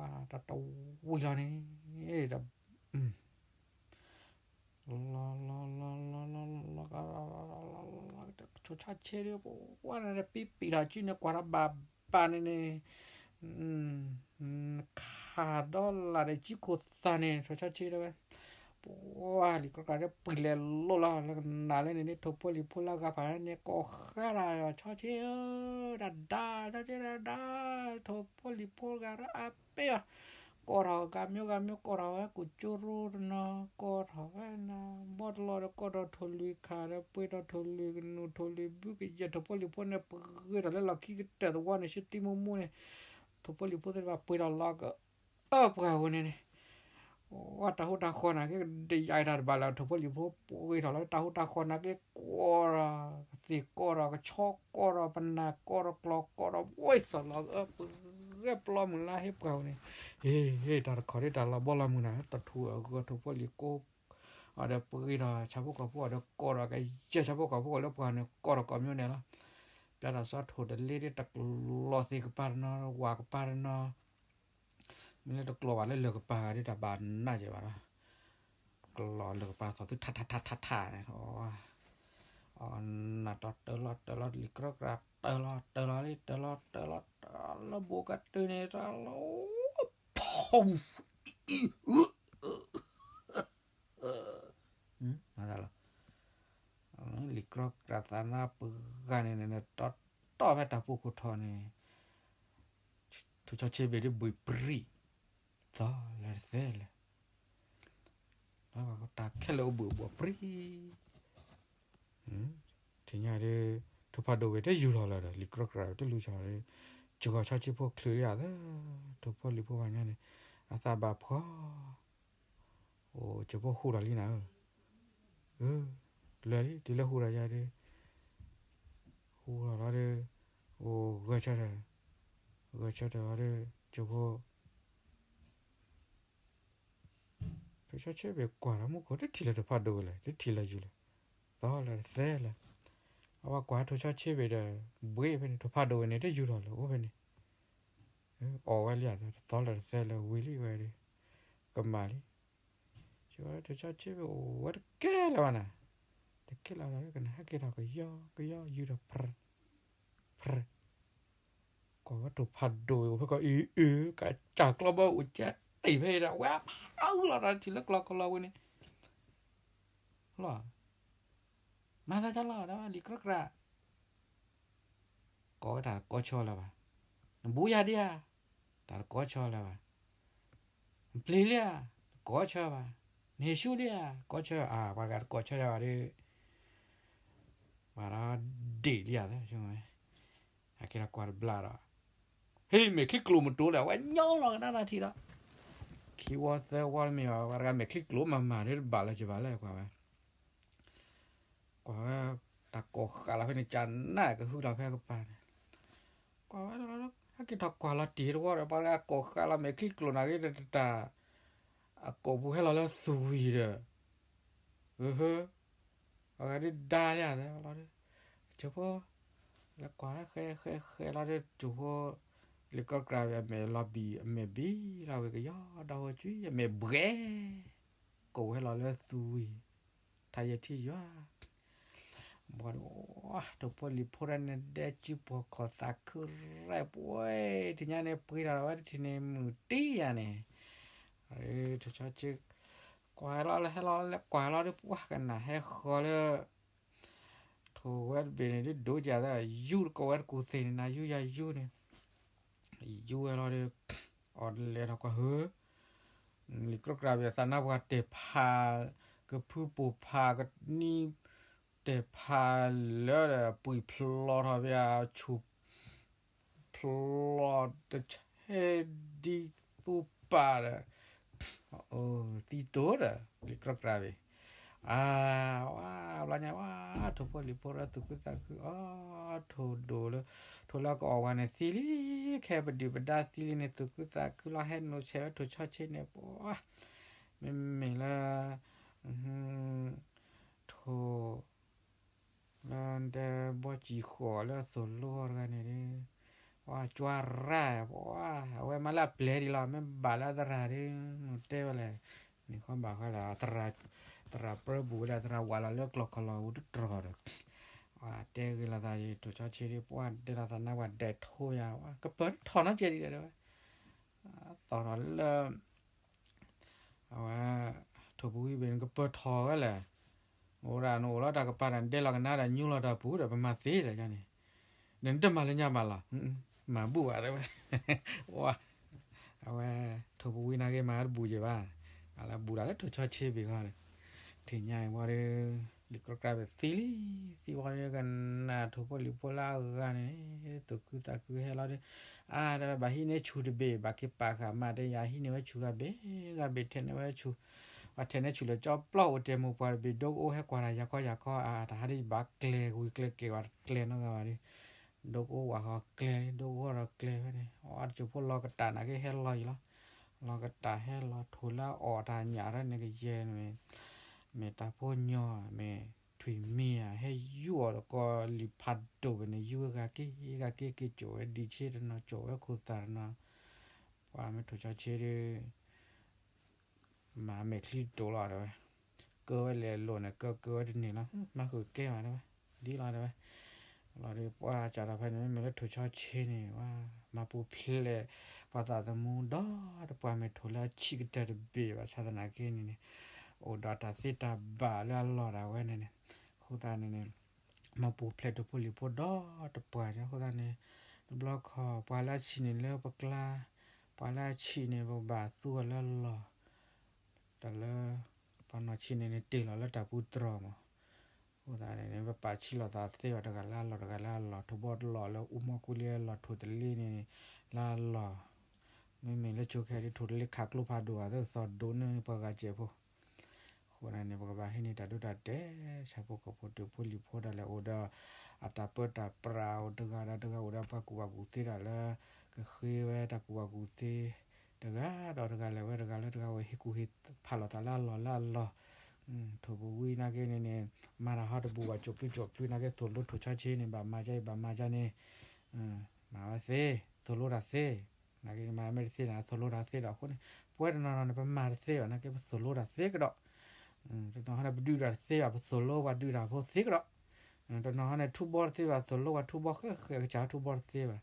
တၢ်တဝံၤလီၤန့ၣ်, လီၤလီၤလီၤလီၤလီၤလီၤလီၤလီၤ, ထိၣ်ဆီဆ့ဒီး ပဝဲန့ၣ်ပံပံၣ်ထီၣ်ကံန့ၣ် ကွၢ်ဒီးဘၣ်ဘၣ်န့ၣ်န့ၣ် ခးဒီးလၢ်ဒီးကံခိၣ်သၣ်န့ၣ် ထိၣ်ဆီဆ့တဲဝဲ, ပှၤလံာ်ကြီကြးဒီးပှ့ၤလဲၤလိၤလီၤ လၢကနၣ်လၢန့ၣ်န့ၣ် ထိၣ်ဖိလံၤဖိလၢအဂၤဖးန့ၣ် ကိးဃါဒၣ်ဆီဆ့ဧၢ, တၢ်ဒါ ဆီဆ့တၢ်ဒါ, ထိၣ်ဖိလံၤဖိဂၤဒီးအါပ့ၢ်အီၤ, ကိးထီၣ်ဂၤမံၤဂၤမံၤ ကိးထီၣ်ဝဲကူၣ်ကၠိရိတနီၤ ကိးထီၣ်ဝဲနၤ ဘီတလီၤဒီး ကိးထီၣ်ထိၣ်လွံၢ်ခးဒီး ပှ့ၤထီၣ်ထိၣ်လွံၢ်ကနူၣ် ထိၣ်လွံၢ်ဘုကယဲၢ် ထိၣ်ဖိလံၤဖိန့ၣ် ပှ့ၤထီၣ်လၢလီၢ်ခံကတၢၢ်သဝီန့ၣ် ရှ့တံမူမူန့ၣ်, ထိၣ်ဖိလံၤဖိသ့ၣ်တဖၣ်ပှ့ၤထီၣ်လီၤက အၢပှၤဝဲန့ၣ်န့ၣ်, ဝဲတၢ်ဟူတၢ်ဃီနာ်က့ ကဒုးယၤအံၤတၢ်တဘၣ်လၢၤ ထိၣ်ဖိလံၤဖိပှ့ၤထီၣ်လီၤ တၢ်ဟူတၢ်ဃီနာ်က့ ကိးဒီးကသ့ၣ်ကိးဒီးကဆီကိးဒီးပနၢ်ကိးဒီးကျီၢ်ကိးဒီးဝဲသီၣ်လီၤ အၢပှဲၤပျီမုၢ်လါဟ့ပှၤဝဲန့ၣ်, ဟ့ၣ် တၢ်တခီဒ်တၢ်လီၤဘီလီၤမုၢ်နၤ တထူၣ်အဂီၢ်ထိၣ်ဖိလံၤကိး အီၤဒီးပှ့ၤဒီးဆၣ်ဖိကီၢ်ဖိအီၤဒီးကိးဒီးကယဲၢ်ဆၣ်ဖိကီၢ်ဖိလၢပှၤန့ၣ် ကိးဒီးကိးမံၤန့ၣ်လီၤ. ပျၢ်ဒီးစီၤထိၣ်တလ့ဒီးတကျိးသ့ၣ်ကပၤတနီၤ ဝၣ်ကပၤတနီၤ မ့ၢ်လၢတကျိးဘၣ်လၢလၢၢ်ကပၤဂၤဒီးတၢ်ဘၣ်နးကဲဘၣ်ဒီး ကျိးလၢၢ်ကပၤသီၣ်သုထးထးထးထးထးန့ၣ် အီၤနၢ်တီတၢလီၤတၢလီၤလံာ်ကြီကြၢ်တၢလီၤတၢလီၤလံာ်ကြီတၢလီၤတၢလီၤလၢဘိးကတုၤန့ၣ်တၢ်လီၤ ဖီ လံာ်ကြီကြၢ်သးနါပှၤဂၤန့ၣ် နတီတီဖဲတၢ်ပူၤခိၣ်ထီၣ်န့ၣ် ထိၣ်ဆီဆ့ဘ့ၣ်ဒ်ဘှံးပြံၣ် သီလၢတသဲလဲၣ် တၢ်ခဲလၢာ်အိၣ်ဘှံးအိၣ်ဘှီၣ်ပြံၣ် ထံၣ်ညါဒီး ထိၣ်ဖးဒိၣ်ဝဲတယူၢ်ထီၣ်လၢၤဒီး လံာ်ကြီကြၢ်တလူၤဆီဒီး ကၠိၤဂီၤဆီဆ့ဖိချုးလံဧါသၢ ထိၣ်ဖိလံၤဖိဘၣ်ညါန့ၣ် အသးဘၣ်ဖှီၣ် အိၣ်ကၠိၤဖိဟူးထီၣ်လံနၤဧၢ လၢာ်လံ တုၤလၢဟူးထီၣ်ယၤဒီး ဟူးထီၣ်လီၤဒီး အိၣ်ဂဲၤဆၢထၢၣ် ဂဲၤဆၢထၢၣ်လီၤဒီး ကၠိၤဖိ ထိၣ်ဆီဆ့ဘ့ၣ်ကွၢ်ဒီးမူခိၣ် တထံၣ်လၢထိၣ်ဖးဒိၣ်ဝဲလဲၣ် တထံၣ်လၢၤယူၢ်လဲၣ် သီလၢတသဲလဲၣ် အဝဲကွၢ်ထိၣ်ဆီဆ့ဘ့ၣ်ဒီး ဘှံးဖဲန့ၣ် ထိၣ်ဖးဒိၣ်ဝဲန့ၣ် တယူၢ်ထီၣ်လၢၤအိၣ်ဖဲန့ၣ် အီၣ်ဝဲလံဧါ သီလၢတသဲလၢၤ ဝံၤလံဝဲဒီး ကမၣ်လံ ကၠိၤဝဲထိၣ်ဆီဆ့ဘ့ၣ်အိၣ်ဝဲတကဲလၢၤဘၣ်နၤ တကဲလၢၤဒီးကနၣ်ဟဲက့ၤထီၣ်ကယီကယီယူၢ်ဒီး ဖရၢ ကွၢ်ဝဲထိၣ်ဖးဒိၣ်အံၤအိၣ်ဖဲကီၢ်အံၤအံၤ ကစၢ်ကျီဘီအိၣ်ကဲတ့ၢ်ဖဲအံၤဒီး ဝဲဖးအုၣ်လီၤဒီးထံၣ်လၢကျီၢ်ကလီဝဲန့ၣ် လီၤ မၤသးဒ်လီၤဒီးလံာ်ကြီကြၢ် ကိးဝဲတၢ်တကိးဆၢလၢၤဘၣ်, နဘူးယၤဒံးဧါ, တၢ်တကိးဆၢလၢၤဘၣ်, နပျံၤလံဧါ, တကိးဆၢဘၣ်, နဟ့ၣ်ဆူလံဧါ, ကိးဆၢ, ပှၤတဂၤတကိးဆၢယၤဘၣ်ဒီး ပှၤဒီးဒ့ၣ်လံဧါ, ဟဲက့ၤဒီးကွၢ်တဘျီဒီး ဟ့ၣ်မဲာ်ချံကျိၤမတိၤဒီး အဝဲညီလီၤကဒါတၢ်ထံၣ်ဒီး ခံဝီသၢဝီတမ့ၢ်ဘၣ်, ပှၤတဂၤမဲာ်ချံကျိၤမၤမၤဒီးတဘၣ်လၢၤကဘၣ်လဲၣ် ကွၢ်ဝဲ ကွၢ်ဝဲ တၢ်ကိးဃာ်လီၤဖဲန့ၣ် ကနၣ်ကဟုလီၤဖဲကပၤန့ၣ်, ကွၢ်ဝဲ ဟဲက့ၤထီၣ်ကွၢ်လီၤတံၢ်တဝီဒီး ပှၤတဂၤကိးဃာ်လီၤမဲာ်ချံကျိၤနာ်က့ဒီး တၢ် အကိာ်ပူၤဟဲလီၤလၢသူဝံၤဒီး ပှၤဂၤဒုးဒါလံဧါလီၤဒီး ကၠိဖိ လၢကွၢ်ဃဲဃဲဃဲလီၤဒီး ကၠိဖိ လံာ်ကြီကြၢ်ဝံၤ အမဲာ်လီၤဘံၣ် အမဲာ်ဘံၣ်လီၤဝံၤကယီဒီးဝဲကွံာ် အမဲာ်ဘှဲ ကိးဝဲလီၤလၢသူဝံၤ ထါယဲၢ်ထံၣ်ယွၤ ဘၣ်ဒီး ထိၣ်ဖိလံၤဖိဒၣ်န့ၣ် ဒဲကၠူပှီၢ်ခီၣ်သးခုရဲၣ်ပှဲၤ ထံၣ်ညါန့ၣ် ပှ့ၤထီၣ်ဝဲတထံၣ်န့ၣ် မုၢ်တံၢ်ယၤန့ၣ်, ထိၣ်ဆီဆ့ ကွၢ်လီၤလၢဟဲလီၤ လဲၤကွၢ်လီၤဒီး ပှၤကနၣ်ဟဲဃီၤလၢ ထိၣ်ဝဲတဘ့ၣ်န့ၣ် ဒုးဒိၣ်ကၢ်သး ယူၢ်တကိးဝဲတကူၢ်သ့ၣ်န့ၣ် နယူၢ်ယၤယူၢ်န့ၣ် ယူၢ်ဝဲလီၤဒီး အီၤလဲၤထီၣ်ကွၢ်ဟၢ လံာ်ကြီကြၢ်ဝံၤ သးနါပှၢ်တဲာ်ဖး ကဖုပိာ်ဖး ကနံ တဲာ်ဖးလၢဒီးပှံာ်ဖျီထီၣ်ဖဲအဆူၣ် ဖျီတဆဲဒံသူပၢ်ဒီး သံတိၤဒီး လံာ်ကြီကြၢ်ဝံၤ အါ ဝါ ဘျီညါဝါ ထိၣ်ဖိလံၤဖိဒီးသူၣ်ခုသးခုအီၤ ထိၣ်ဒိၣ်လၢ ထိၣ်လၢကအီၣ်ဝဲန့ၣ်သံလံ ခဲပဒုၣ်ပဒါသံလံန့ၣ် သူၣ်ခုသးခုလီၤ ဟဲနုာ်ဆဲးဝဲထိၣ်ဆီဆ့န့ၣ် ပှၤ မ့မ့ၢ်လၢ ထိၣ် လၢဒဲဘီစံၣ်ဃိးလၢအသိၣ်လိအီၤတဂၤန့ၣ်ဒီး ပှၤကွၢ်ရၢ် ပှၤ အဝဲမၤလၢအပျဲၢ်ဒံးလီၤ မ့ၢ်ဘၣ်လၢအသရၣ်ဒီး နတဲဝဲလဲၣ် န့ၣ်ခီဘၣ်ဃီလၢ သရၣ်ပြၢဘူးဝဲဒၣ် သရၣ်ဝးလီၤလၢကျီၢ်ခီၣ်လီၢ်ပူၤတတြီၢ်ဒီး ပှၤတဲဂ့ၤလီၤသး ထိၣ်ဆီဆ့ဒီး ပှၤဒဲလီၤသးနါပှၢ်ဒဲးထိယၤ ပှၤကပၢၤထီၣ်နီတစဲးဒံးဒီးဝဲ သီၣ်ထီၣ်လၢ အဝဲ ထိၣ်ပူၤဝံၤဘ့ၣ်နကပၢၤထီၣ်ဝဲလဲၣ်, အိၣ်ဒၣ်နအိၣ်လီၤတၢ်ကပၤဒီး နဒဲလီၤကနါဒီး ညူလီၤတၢ်ပူၤဒီးပမၤသ့ဒီးန့ၣ်, ဒီးနတမၤလၢညါမးလီၤ, မၤဘူၣ်ဘၣ်တဲဝဲ, အဝဲ ထိၣ်ပူၤဝံၤနာ်က့မၤတဘူၣ်က့ၤဘၣ်, အလၢဘူၣ်ဒၣ်လၢထိၣ်ဆီဆ့ဘ့ၣ်ဃီန့ၣ်, ထံၣ်ညါအံၤဝံၤဒီး လံာ်ကြီကြၢ်ဝံၤသံလံ, သံဝံၤဒီးကနၣ်ထိၣ်ဖိလံၤဖိလၢအဂၤန့ၣ် သူၣ်ခုသးခုဟဲလီၤဒီး အါ တဲဝဲဘၣ်ဟံးန့ၢ်ဆူၣ်တဘ့ၣ် ဘၣ်က့ၤပာ်ဃာ်မး တဲယၤဟံးန့ၢ်ဝဲဆူၣ်ဂၤဘ့ၣ်, ဂၤဘ့ၣ်ထဲန့ၢ်ဝဲဆူၣ်, ပှၤထဲန့ၢ်ဆူၣ်လၢကၠီပျီအိၣ်တဲာ်မိၢ်ပှၢ်တဘ့ၣ် ဒိကအိၣ်ဟဲကွၢ်တၢ်ယၤခီယၤခီ အါ တၢ်ဟးဒ်ယဘၣ်ကျဲၤဝံၤကျဲၤက့ၤဝဲ ကျဲၤနီတဂၤဘၣ်ဒီး ဒိကအိၣ်ဝဲဃီကျဲၤ ဒိကအိၣ်ဒီးကျဲၤဖဲန့ၣ် အါ တကၠိဖိလီၤကတၢ်နာ်က့ဟဲလီၤယံၤလီၤ, လီၤကတၢ်ဟဲလီၤထိၣ်လၢအီၣ်တၢ်ညၣ်ရၢန့ၣ်ကယဲၢ်န့ၣ် မ့ၢ်တၢ်ဖိညီ မ့ၢ်ထွံၣ်မံၤဧါ ဟဲယူၢ်အီၤတကီၢ်လံာ်ဖးဒိၣ်ဖဲန့ၣ် ယူၢ်ဝဲဂၤက့ၤဂၤက့ၤက့ၤ ကၠိးဝဲဒံးဆ့တနီၤ ကၠိးဝဲခိၣ်သၣ်တနီၤ, ပှၤမ့ၢ်ထိၣ်ဆီဆ့ဒီး မၤမဲာ်ချံတိာ်လီၤတဲဝဲ, ကၢဝဲလဲၤလိာ်န့ၣ် ကၢကၢဝဲတန့ၢ်လီၤ, မၤဃုာ်ကဲဘၣ်တဲဝဲ, ဒ်လီၤတဲဝဲ, လီၤဒီးပှၤစးထီၣ်ဖဲန့ၣ် မ့မ့ၢ်လၢထိၣ်ဆီဆ့န့ၣ် ဝဲ မၤပူၤဖျဲး ပှၤသးသမူဒီတပှၢ် မ့ၢ်ထိၣ်လၢအဆံးကတၢၢ်တဘ့ၣ်ဘၣ် ဆၣ်သနာ်က့န့ၣ်န့ၣ် အိၣ်ဒီးတၢ်သ့တၢ်ဘၣ်လၢအလီၢ်ဒၣ်ဝဲန့ၣ်န့ၣ်, အဃိသတးန့ၣ်န့ၣ် မၤပူၤဖျဲးထိၣ်ဖိလံၣ်ဖိဒီတပှၢ် အဃိသတးန့ၣ် တဘျီခီၣ် ပှၤလၢအဆံးန့ၣ်လၢပကျါ, ပှၤလၢအဆံးန့ၣ် ပကဘၣ်သူအီၤလၢအလီၢ်, တၢ်လၢ ပှၤနီၢ်ဆံးန့ၣ်န့ၣ် တ့ၢ်လီၤလၢတၢ်ပူၤတြီၢ်မး, အဃိသတးန့ၣ်န့ၣ် ပပာ်ဆံးလိာ်သးသ့ဘၣ် တဂၤလၢအလီၢ် တဂၤလၢအလီၢ်, ထိၣ်ဘီတလီၢ်လၢအူမီၢ်ကူလံအလီၢ်, ထိၣ်တလ့န့ၣ် လၢအလီၢ်, မ့မ့ၢ်လၢကၠိခဲအံၤ ထိၣ်တလ့ခးကျိဖးဒိၣ်ဘၣ် သသိၣ်ဒိၣ်န့ၢ်ပှၤဂၤစဲးဖိ အဃိန့ၣ်န့ၣ် ပကဘၣ်ဟံးန့ၢ်တၢ်ဒိတၢ်တဲာ် ဆၣ်ဖိကီၢ်ဖိ ထိၣ်ဖိလံၣ်ဖိဒၣ်လဲာ် အိၣ်ဒီးအတၢ်ပၢတၢ်ပြး အိၣ်တဂၤဒီးတဂၤ အိၣ်ဒီးပှၤကူၣ်ဘၣ်ကူၣ်သ့ဒၣ်လၢ ကဃ့ဝဲတၢ်ကူၣ်ဘၣ်ကူၣ်သ့ တဂၤဒီးတဂၤ လဲၤဝဲတဂၤလၢတဂၤ ဝဲဟ့ၣ်ကူၣ်ဟ့ၣ်ဖးလိာ်သးလၢအလီၢ်လၢအလီၢ်, ထိၣ်ပူၤဝံၤနာ်က့န့ၣ်န့ၣ် မၤတၢ်ဟီတဘူးဘၣ် ကၠိၣ်ပျုၢ်ကၠိၣ်ပျုၢ်နာ်က့ သိၣ်လိထိၣ်ဆီဆ့န့ၣ် ဘၣ်မၤဒ်အံၤ ဘၣ်မၤဒ်န့ၣ် မၤဝဲသ့, သိၣ်လိတၢ်သ့, နာ်က့မၤမ့ၢ်တသ့န့ၣ် အသိၣ်လိတၢ်သ့ဒီးအဃိန့ၣ် ပဝဲတနီၤနီၤန့ၣ် ပမၤတသ့ဘၣ် နာ်က့ပသိၣ်လိတၢ်သ့ကဒီး, တနီၤဟီန့ၣ် ပဒုးတၢ်တသ့ဘၣ် ပသိၣ်လိပှၤဒုးတၢ်ဖိသ့ကဒီး, တနီၤဟီန့ၣ် ထူဘီတသ့ဘၣ် သိၣ်လိပှၤထူဘီဃဲဃဲ အကစၢ်ထူဘီတသ့ဘၣ်,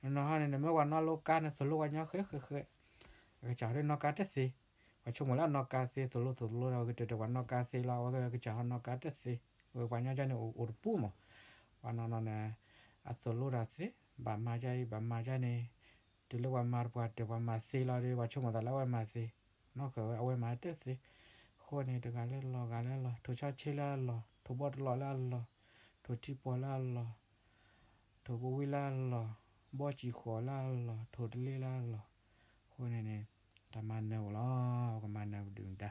တနီၤဟီန့ၣ် နမ့ၢ်ပှၤနီၣ်လိကါန့ၣ် သိၣ်လိပှၤညီဃဲဃဲဃဲ, အကစၢ်ဟီဒ်နီၣ်ကါတသ့, ပှၤဆိကမိၣ်လၢအနီၣ်ကါသ့ သိၣ်လိသိၣ်လိဒီး ကတၢၢ်တၢၢ်ပှၤနီၣ်ကါသ့လီၤ အဝဲကစၢ်ဟီနီၣ်ကါတသ့, ဝဲပှၤညီကၠၢန့ၣ် အိၣ်တပူၤမး, ပှၤနီၢ်နီၢ်န့ၣ် အသိၣ်လိတၢ်သ့, ဘၣ်မၤဒ်အံၤ ဘၣ်မၤဒ်န့ၣ်, တုၤလၢပှၤမၤတပှၢ်တၢၢ် ပှၤမၤသ့လီၤဒီး ပှၤဆိကမိၣ်သးလၢအဝဲမၤသ့, နီၣ်ဃၢၤဝဲအဝဲမၤတသ့, အဃိန့ၣ် တဂၤလၢလီၢ် ဂၤလၢလီၢ်, ထိၣ်ဆီဆ့လၢအလီၢ်, ထိၣ်ဘီတလီၢ်လၢအလီၢ်, ထိၣ်ထံပီၢ်လၢအလီၢ်, ထိၣ်ပူၤဝံၤလၢအလီၢ်, ဘီစံၣ်ဃိးလၢအလီၢ်, ထိၣ်တလ့လၢအလီၢ်, အဃိန့ၣ်န့ၣ် တၢ်မၤနၢၤအိၣ်လီၤ, ပကမၤနၢၤပဒုၣ်ပဒါ,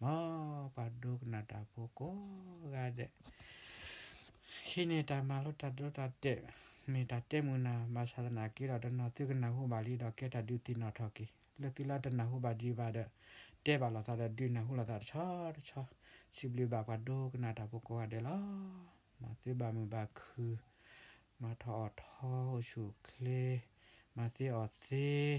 မ်ပှၤဒိကနၣ်တၢ်ဖိကိးဂၤဒဲး ဟံးန့ၢ်တၢ်မၤလိတၢ်ဒိတၢ်တဲာ်, မ့ၢ်တၢ်တဲမုာ်နၤ ဘၣ်ဆၣ်သနာ်က့ဒီး တနီၤသုကနၢ်ဟူဘၣ်လံဒီး ကဲတၢ်ဒုးသ့ၣ်နီၣ်ထီၣ်က့ၤ, လၢသုလၢတနၢ်ဟူဘၣ်ဒံးဘၣ်ဒီး တဲဘၣ်လိာ်သးဒီးဒုးနၢ်ဟူလိာ်သးတဆီတဆီ, စံးဘျုးဘၣ်ပှၤဒိကနၣ်တၢ်ဖိကိးဂၤဒဲးလီၤ. မ်သုဘၣ်မုာ်ဘၣ်ခုၣ်, မၤထီၣ်အီၣ်ထီအိၣ်ဆူၣ်အိၣ်ချ့, မၤသ့အီၣ်သ့